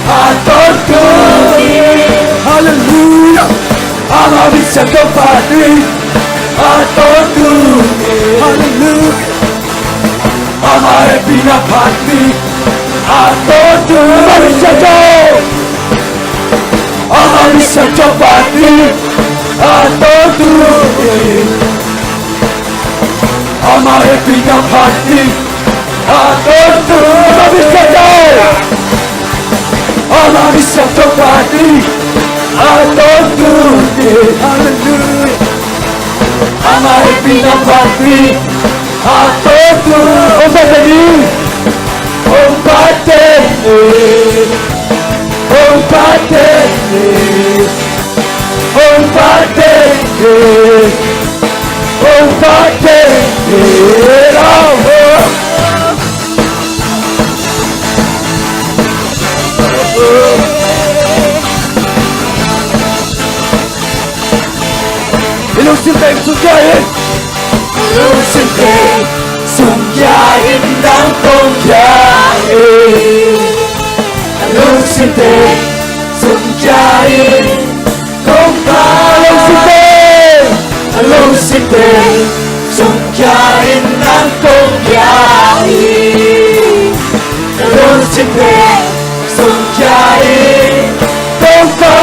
a tawntung hi. Halleluiah. Amah misiangtho phat ding a tawntung hi. Halleluiah. Amah hehpihna phat ding a tawntung hi. Amah misiangtho, amah misiangtho phat ding a tawntung hi. Amah hehpihna phat ding a tawntung hi. Amah misiangtho, amah misiangtho phat ding a tawntung hi. Halleluiah. Amah hehpihna phat ding a tawntung hi. Hong phat teh ni, hong phat teh ni, hong phat teh ni, hong phat teh ni. I lungsim teng sungkhia in. Lungsim teng sungkhia in, nang kong khia in. Lungsim teng sungkhia in, Topa. Lungsim teng, lungsim teng sungkhia in, nang kong khia in. Lungsim teng sungkhia in, Topa.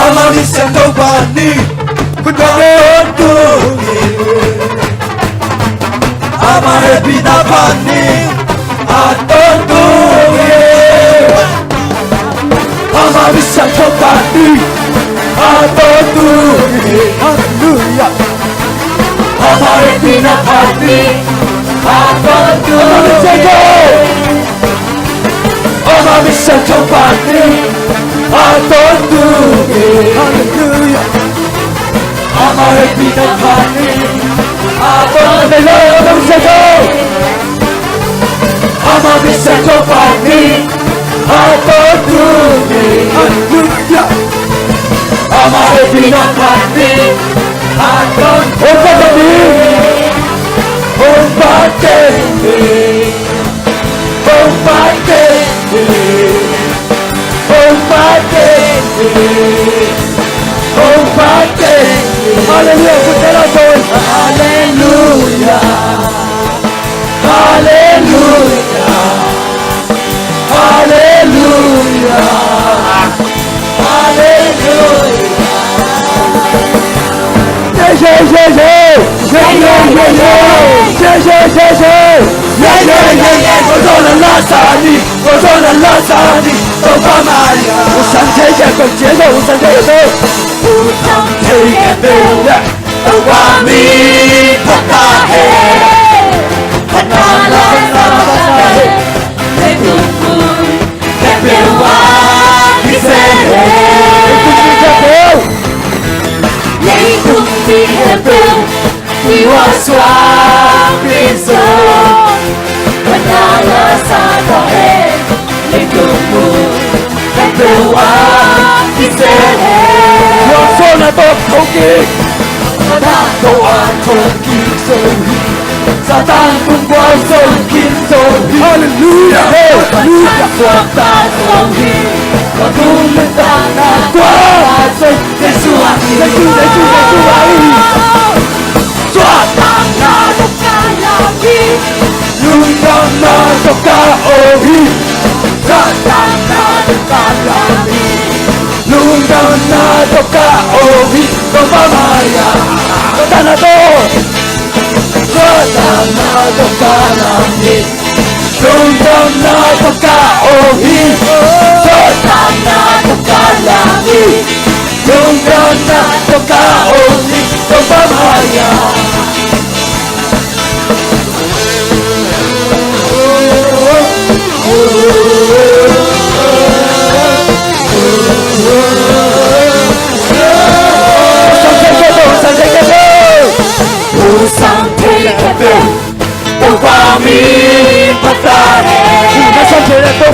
Amah misiangtho phat ding a tawntung hi. Amah hehpihna phat ding a tawntung hi. Amah misiangtho phat ding a tawntung hi. Halleluiah. Amah hehpihna phat ding a tawntung hi. Amah misiangtho, amah misiangtho phat ding a tawntung hi. Halleluiah. Amah hehpihna phat ding a tawntung hi. Amah misiangtho, amah misiangtho phat ding a tawntung hi. Halleluiah. Amah hehpihna phat ding a tawntung hi. Hong phat teh ni, hong phat teh ni, hong phat teh ni, hong phat teh ni, hong phat teh ni. Halleluiah. Halleluiah. Halleluiah. Halleluiah. Halleluiah. Hey, hey, hey, hey. Hey, hey, hey, hey. Hey, hey, hey, hey. Hey, hey, hey, hey. Ko zo na la sa ni, ko zo na la sa ni, Topa maya. Usan hey, hey, ko che zo, usan hey, hey. Usan hey, hey, hey. Topa mi phat ta hen, phat ta la sa ta hen. Leitung mun khempeuh ah kiseh hen. Leitung mi khempeuh, leitung mi khempeuh, i va suak ding zong, phat ta la sa ta hen. Leitung mun khempeuh ah kiseh hen. Tua suahna tawh thokik, Satan tawh a thokik zo hi. Satan tung gual zong kim zo hi. Halleluiah. Halleluiah. Suakta zo hi. Tua tung nuntakna gual zong Jesu ah hi. Jesu, Jesu, Jesu ah hi. Suahtakna tawh ka lam hi. Lungdamna tawh ka om hi. Suahtakna tawh ka lam hi. Lungdamna tawh ka om hi. Topa mai-ah. Suahtakna tawh. Suahtakna tawh ka lam hi. Lungdamna tawh ka om hi. Suahtakna tawh ka lam hi. Lungdamna tawh ka om hi. Topa mai-ah.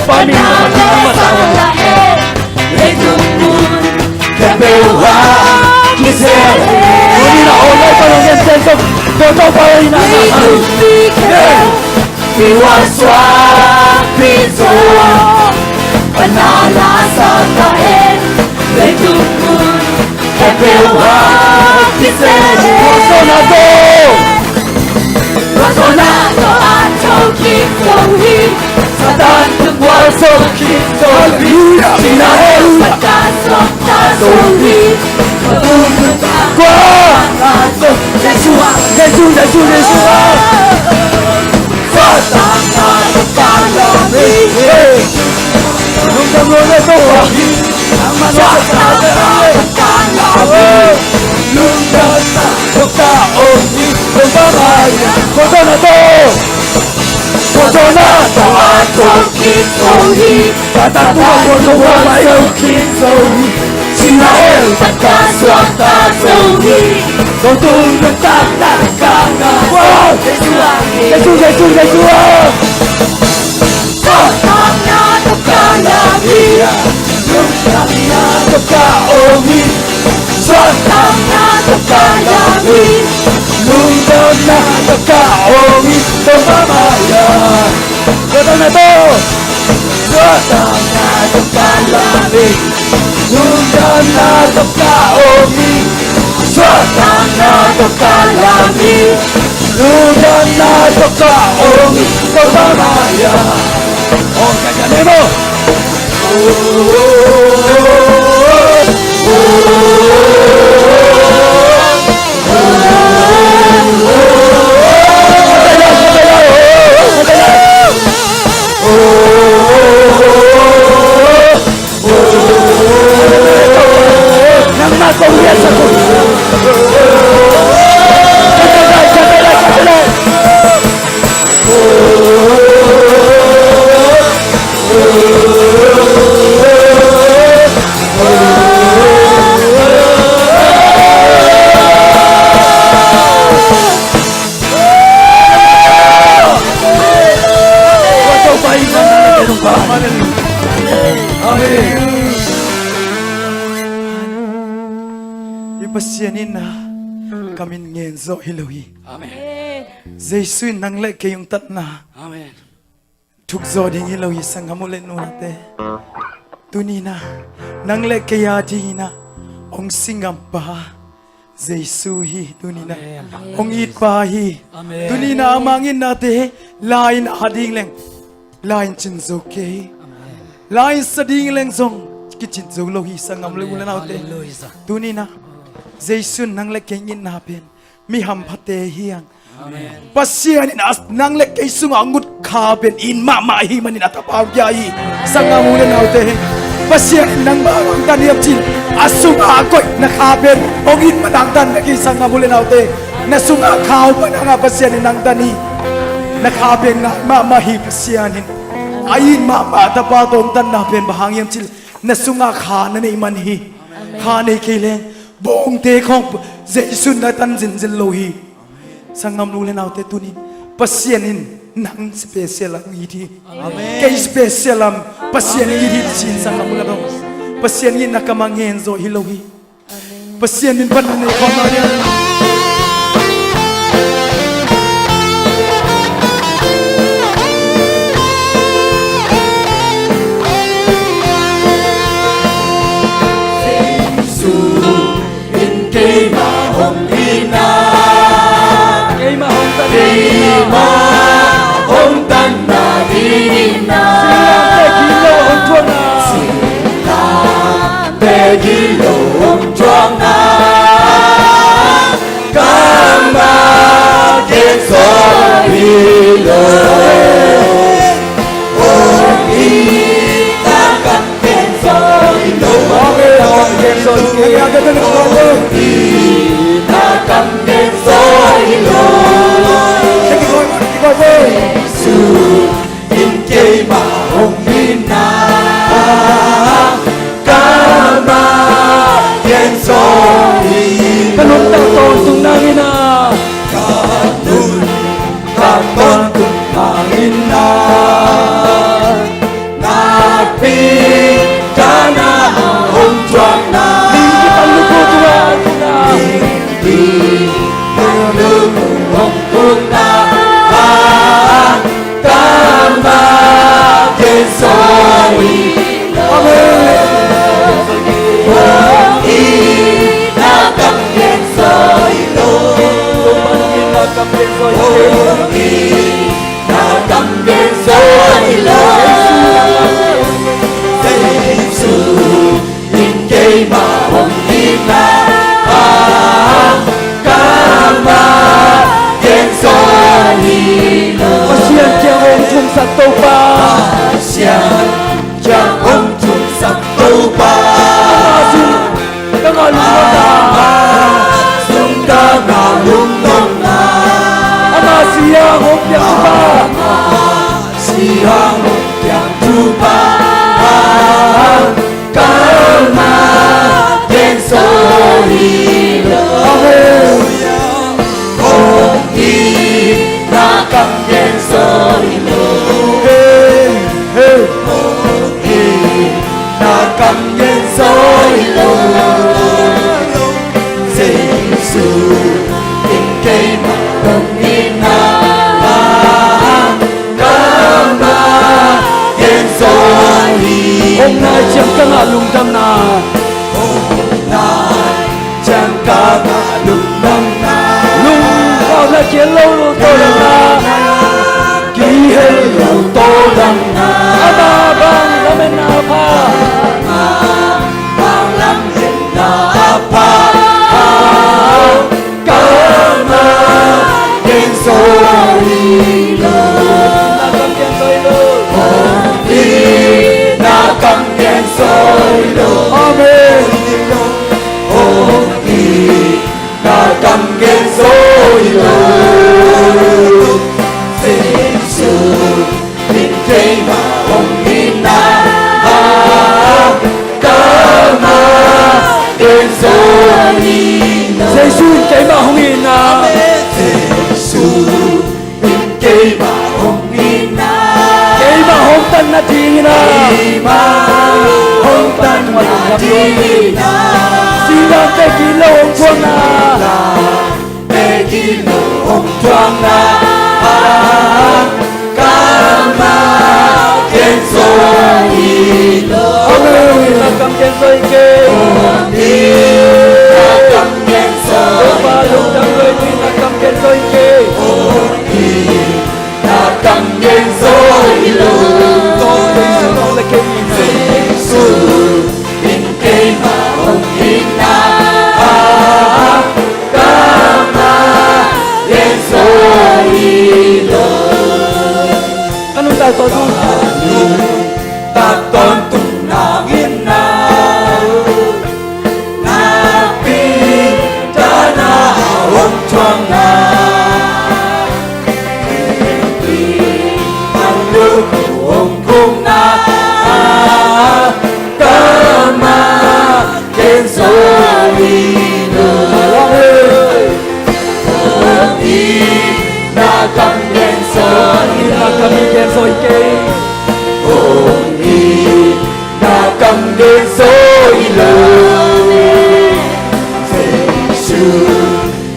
Panin na masa la e, leitung mun khempeuh ah kisel e. Tuni na online pan hong gen pen zong, Topa Topa in a na. Viewers suak pi zo, panin na masa la e, leitung mun khempeuh ah kisel e. Khuazon ah tawh, khuazon ah tawh a thokik zo hi. Satan tung khuazon kik zo hi. Halleluiah. Cina hell pan ka suakta zo hi. Kua? Jesu, Jesu, Jesu, Jesu. Satan na tawh ka lam hi. Hey. Lungdam lo le to. Satan na tawh ka lam hi. Lungdam na tawh ka om hi. Lungdam na tawh. Khuazon ah tawh a thokik zo hi. Satan tung khuazon khuazon kik zo hi. Cina hell pan ka suakta zo hi. Khuazon na tawh ka lam hi. Wow. Jesu, Jesu, Jesu, Jesu. Satan na tawh ka lam hi. Lungdam na tawh ka om hi. Satan na tawh ka lam hi. Lungdam na tawh ka om hi. Topa mai-ah. Khuazon ah tawh. Satan na tawh ka lam hi. Lungdam na tawh ka om hi. Satan na tawh ka lam hi. Lungdam na tawh ka om hi. Topa mai-ah. Oh, ka ka nemo. Amen. Hih Pasian in na ka min ngen zawh hi lo hi. Amen. Jesu in nang le kei hong tatna. Amen. Thuk zawh ding hi lo hi, sanggam u le nunate. Tuni na nang le kei a dingin a hong singam pa Jesu hi. Tuni na, amen, hong it pa hi. Amen. Tuni na a mang itnate la-in a ding leng la-in cin zo kei. Amen. La-in sa ding leng zong kicin zo lo hi, sanggam le u le naute. Amen. Hallelujah. Tuni na Jesu in nang le kei itna pen mi hamphate hi hang. Amen. Pasian in a nang le kei sungah a ngut kha pen it mahmah ahih manin a tapa hong pia hi. Sanggam u le naute, Pasian in nangmah bang dan hiam cih leh a sungah a koih na kha pen hong it mah nang dan na hi, sanggam u le naute. Na sungah kha hong pia nangah Pasian in nang dan hi. Na kha pen ngai mahmah hi. Pasian in a it mahmah a tapa tawh hong tanna pen bang hang hiam cih leh na sungah kha na neih man hi. Amen. Kha nei kei leng bawngte khawng Jesu in na tan zenzen lo hi. Sanggam u le naute, tunin Pasian in nang special a it hi. Amen. Kei special a Pasian in it hi ci-in, sanggam u le naute, Pasian in na ka mang ngen zawh hi lo hi. Amen. Pasian min pan na nei khawm lai. Jesu in keimah hong itna, keimah hong tanna, keimah hong tanna ding itna. Singlamteh gilo hong thuakna, singlamteh gilo hong thuakna, ka mang ngen zawh hi lo. Hong itna ka mang ngen zawh hi lo. Hong itna ka mang ngen zawh hi lo. Jesu in keimah hong itna, ka mang ngen zawh hi. Ka nuntak tawntung nangin a, ka nuntak tawntung nangin a, na Pasian kiang hong thumsak Topa. Amah sung ka ngah lungdamna. Amah sung ka ngah lungdamna. Amah sihang hong piang Topa. Amah sihang hong piang Topa. Kammal genso hi lo. Amen. Hong itna kam genso hi lo. Hey, hey. Hong itna kam genso hi lo. Jesu in keimah hong itna kammal genso hi. Hong nai ciang ka ngah lungdamna. Hong nai ciang ka ngah lungdamna. Lungdamna kihel lo lo tawldamna. Kihel lo tawldamna. Amah bang lametna pha. Amah bang lametna pha. Kammal genso hi lo. Hong itna kam genso hi lo. Hong itna kam genso hi lo. Amen. Hong itna kam genso hi lo. Jesu in keimah hong itna kammal genso hi lo. Jesu in keimah hong itna. Jesu in keimah hong itna. Keimah hong tanna dingin ah. Keimah hong tanna dingin ah. Singlamteh kilo hong thuakna. Singlamteh kilo hong thuakna. Kammal genso hi lo. Amen. Hong itna kam genso hi kei. Hong itna kam genso hi lo. Topa lungdam lo, hong itna kam genso hi kei. Hong itna kam genso hi lo. Jesu in keimah hong itna kammal genso hi lo. Ka nuntak tawntung. Ka nuntak tawntung nang in na. Nakpi takna hong thuakna. Hong khukna. Kammal genso hi lo. Hong itna kam genso hi lo. Hong itna kam genso hi kei. Hong itna kam genso hi lo. Jesu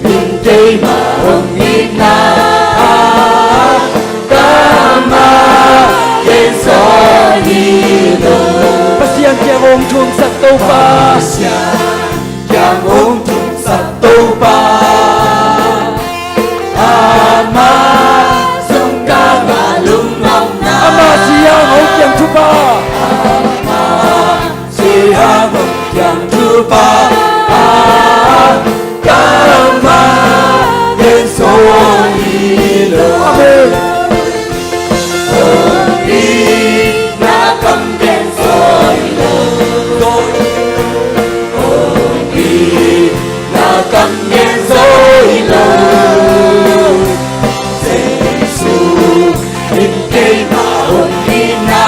in keimah hong itna kammal genso hi lo. Pasian kiang hong thumsak Topa. Pasian kiang hong thumsak Topa. Amah sung ka ngah lungdamna. Amah sihang hong piang Topa. Amah sihang hong piang Topa. Kammal genso hi lo. Amen. Hong itna kam genso hi lo. Hong itna kam genso hi lo. Jesu in keimah hong itna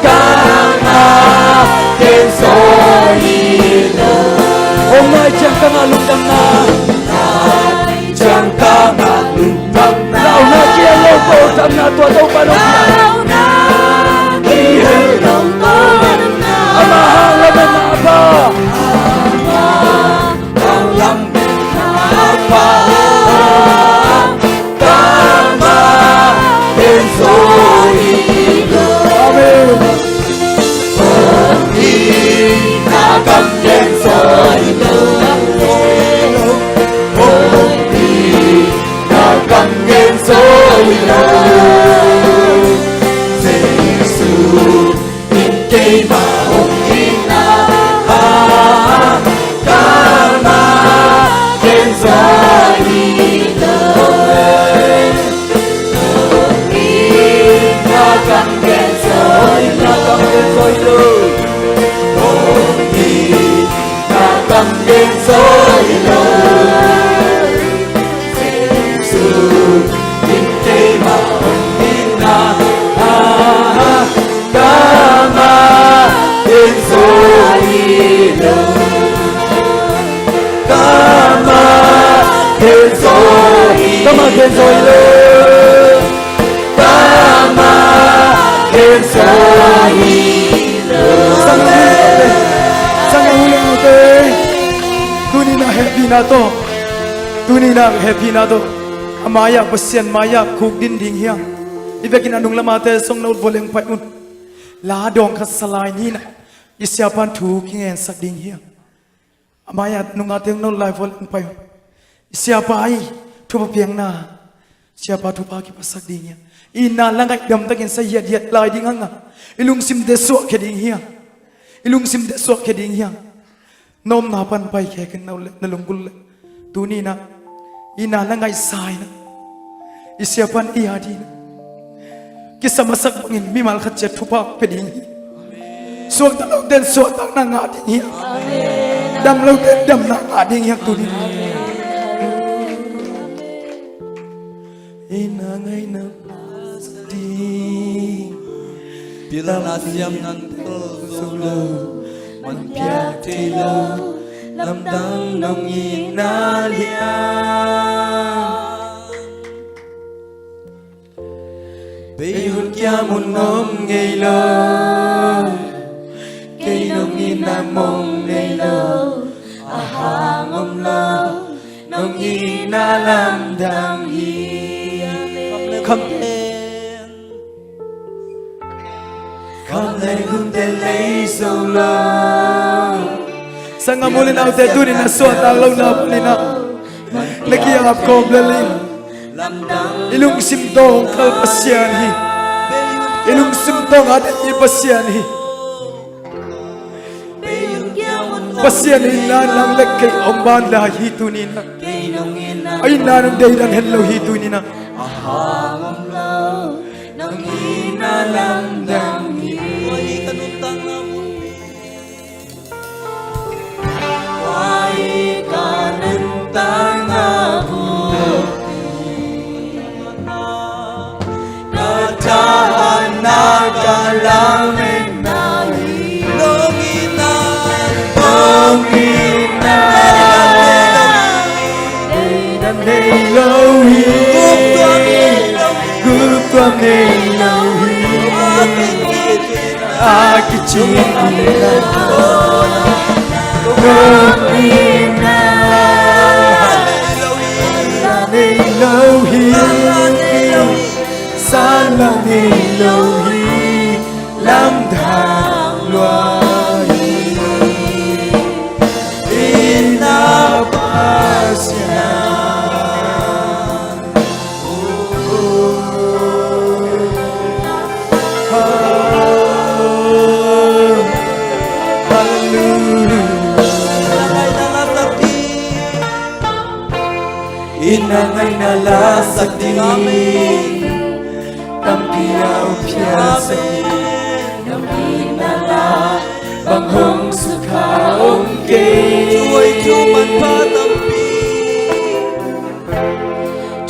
kammal genso hi lo. Hong nai ciang ka ngah lungdamna. Nai ciang ka ngah lungdamna. Launa kihel lo tawldamna tua Topa nong piak. Launa kihel lo tawldamna. Amah hang lametna pha. Amah hang lametna pha. Kammal genso hi lo. Amen. Hong itna kam genso hi lo. Hong itna kam genso hi lo. Tama khen zaw hi lo. Tama khen zaw hi lo. Sang a hule, sang a hule ute. Tuni na hehpihna tawh, tuni na hehpihna tawh a mai-ah, Pasian mai-ah khukdin ding hiam? I vekin a nung lamate song na ut vua leng pai un. La dawng khat sa lai ni na, i siapa'n thu kingensak ding hiam? A mai-ah nungate hong na ut lai vua leng pai un. I siapa i thupha piakna, siapa thupha kiphasak ding hiam? I itna la ngaih damtakin sa hiathiat lai ding hang a, i lungsimte suahkhia ding hiam? I lungsimte suahkhia ding hiam? Na omna pan paikhia ken na ut leh, na lunggulh leh, tuni na i itna la ngaihsa in a, i siapa'n i a ding na kisam a sak bangin mimal khat ciat thupha pia ding hi. Suakta lote'n suahtakna ngah ding hi. Dam lote'n damna ngah ding hi tuni. Itna ngaihna la sak ding. Pilna siam nan tel zo lo, man piak thei lo, lamdang nong itna lian. Bei hun kiam hun om ngei lo, kei nong itna mong nei lo, a hang om lo, nong itna lamdang hi. Kham le hun te lei zo lo. Sanggam u le naute, tuni na suahtak lohna panin a, na ki-ap khawm lel in. I lungsim tawh hong kal Pasian hi. I lungsim tawh hong at i Pasian hi. Pasian in na lang lek kei hong ban lai hi tuni na. A itna nong deidan hen lo hi tuni na. A kicing in a kong in a la nei lo hi. San la nei lo hi. Lamdang lua hi. Itna Pasian. Itna ngaihna la sak ding, tampi a hong phiatsak ding. Nong itna la bang hong sukha om kei. Thu hoih thu manpha tampi.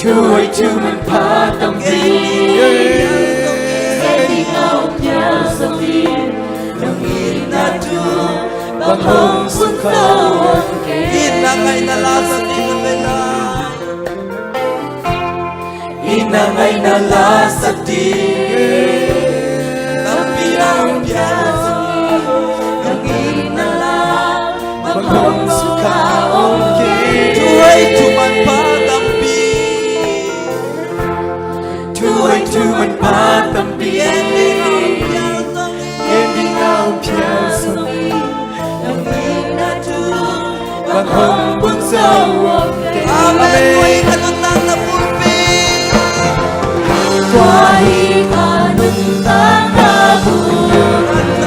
Thu hoih thu manpha tampi. Nong itna thu bang hong sukha om kei. Itna ngaihna la sak ding a vela. Itna ngaihna la sak ding. Tampi a hong phiatsak ding. Nong itna la bang hong sukha om kei. Thu hoih thu manpha tampi. Thu hoih thu manpha tampi. En ding a hong phiatsak ding. Nong itna thu bang hong buang zo om kei. Amen. Amen. Tua hi ka nuntakna pulpit. Tua hi ka nuntakna pulpit.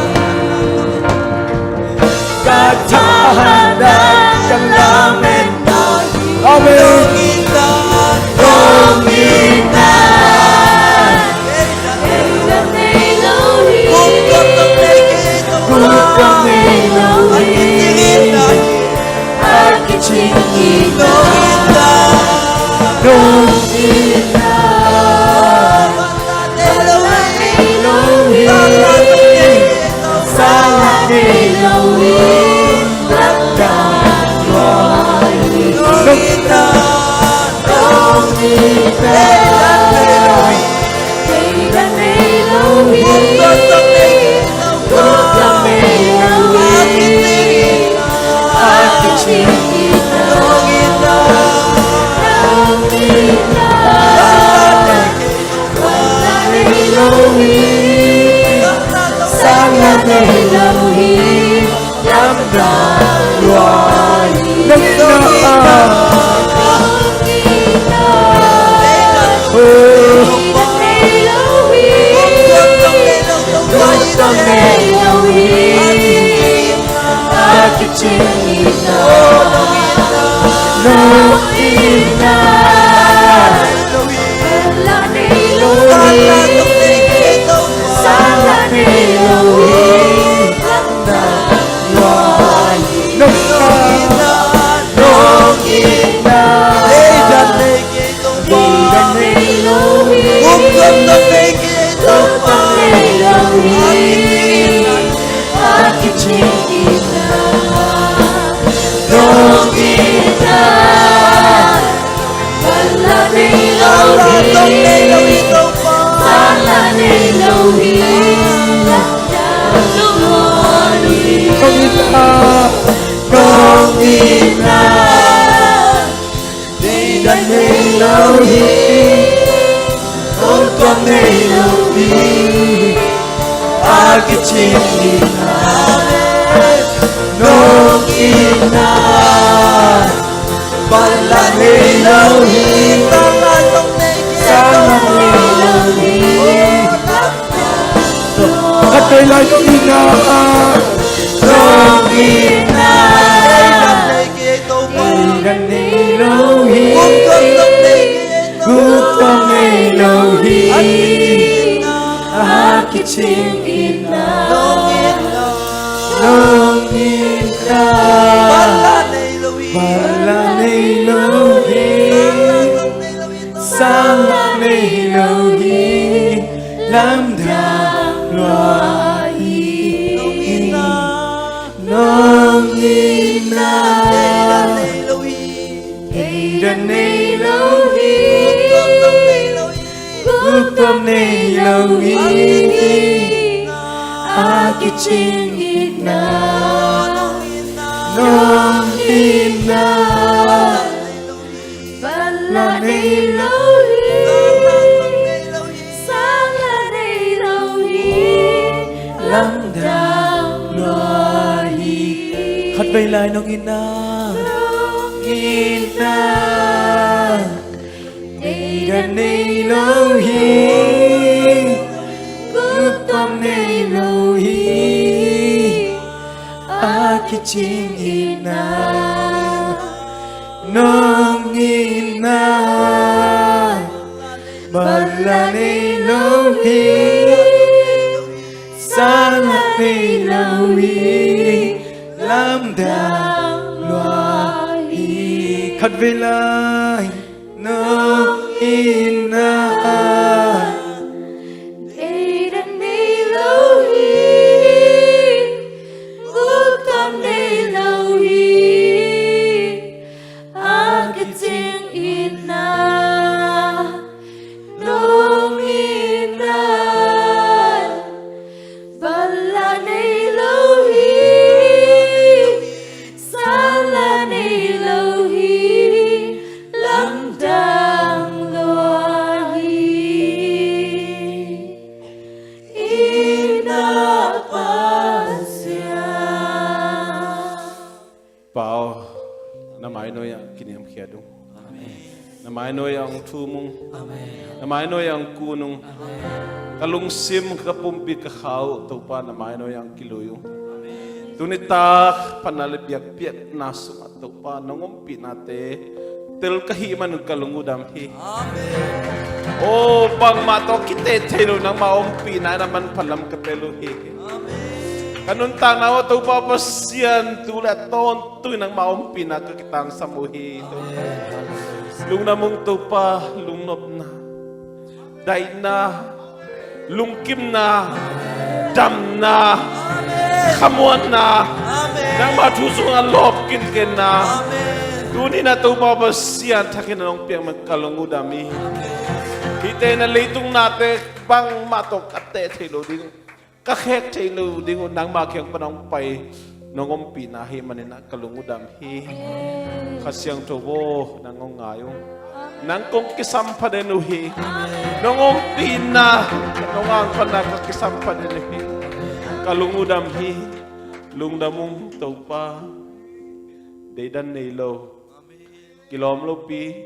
Ka thahatna ka lametna. Amen. Nong itna, nong itna. Sang la nei lo hi, lamdang lua hi. Nong itna ah. Oh. Nong itna. Nong itna. Nong itna. Deidan nei lo hi. Ong kong nei lo hi. A kicing itna. Nong itna. Bang la nei lo hi. Sang la nei lo hi. Khat vei lai, nong itna. Nong itna. Deidan nei lo hi. Guk kong nei lo hi. A kicing itna. Nong itna. Bang la nei lo hi. Sang la nei lo hi. Lamdang lua hi. Nong itna. Deidan nei lo hi. Guk kong nei lo hi. A kicing itna. Nong itna. Bang la nei lo hi. Sang la nei lo hi. Lamdang lua hi. Khat vei lai, nong itna. Nong itna. Deidan nei lo hi. Guk kong nei lo hi. A kicing itna. Nong itna. Bang la nei lo hi. Sang la nei lo hi. Lamdang lua hi. Khat vei lai. Nong itna. Deidan nei lo hi. Guk kong nei lo hi. A kicing itna. Nong itna. Bang la nei lo hi. Sang la nei lo hi. Lamdang lua hi. Itna Pasian. Pa aw, na mai nuai-ah kiniamkhiat ung. Amen. Na mai nuai-ah hong thum ung. Amen. Na mai nuai-ah hong kun ung. Amen. Ka lungsim, ka pumpi, ka kha uh, Topa, na mai nuai-ah hong kilui ung. Amen. Tuni tak phatna le biakpiakna sungah, Topa, nong ompihnate tel ka hih manin ka lung uh dam hi. Amen. Aw, bangmah tawh kiteh thei lo, nangmah ompihna in a manpha lam ka tel uh hi. Amen. Ka nuntakna uh ah, Topa Pasian, tu le a tawntung in nangmah ompihna ka kitangsam uh hi. Amen. Lungdam ung Topa, lungnopna, daihna, lungkimna, damna, khamuanna, nangmah thu sungah lawp kinkenna, tuni-in ah Topa Pasian, thak in nong piak man ka lung uh dam hi. Hihte in ah leitung nate bangmah tawh ka teh thei lo ding, ka khek thei lo ding uh, nangmah kiang pan hong pai nong ompihna ahih manin ah ka lung uh dam hi. Kha Siangtho aw, nang hong ngai ung. Nang kong kisam pha den uh hi. Nong ompihna, nong angpanna ka kisam pha den uh hi. Ka lung uh dam hi. Lungdam ung Topa. Deidan nei lo, kilawm lopi,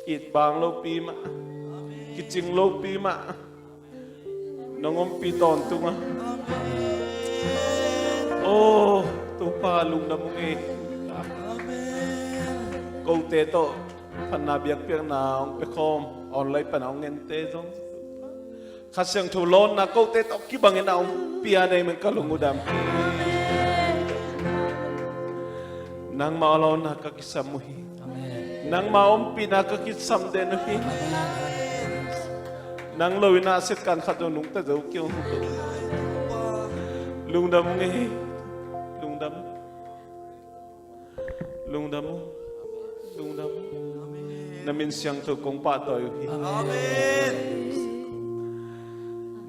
itbang lopi mah, kicing lopi mah, nong ompih tawntung a. Aw Topa, lungdam ung ei. Kote tawh phatna biakpiakna hong pia khawm, online pan a hong ente zong, Kha Siangtho lawnna kote tawh kibangin a hong pia na hi man ka lung uh dam hi. Nangmah lawnna ka kisam uh hi. Nangmah ompihna ka kisam den uh hi. Nang lo-in ah setkan khat zong nungta zo kei hong. Lungdam ung ei. Lungdam. Lungdam uh. Lungdam uh. Na min siangtho kong pahtawi uh hi.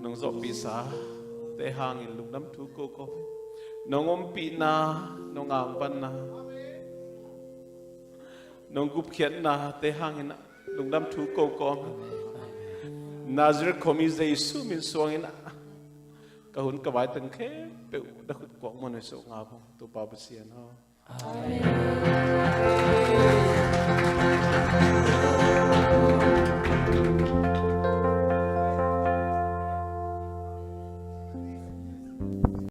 Nong zawhpihsa te hangin lungdam thu ko ko. Nong ompihna, nong angpanna, nong gupkhiatna te hangin ah lungdam thu ko ko. Nazareth khuami Jesu min suangin ah ka hun ka vai teng khempeuh na khut kuak mawh na suah ngap ung Topa Pasian aw. Amen.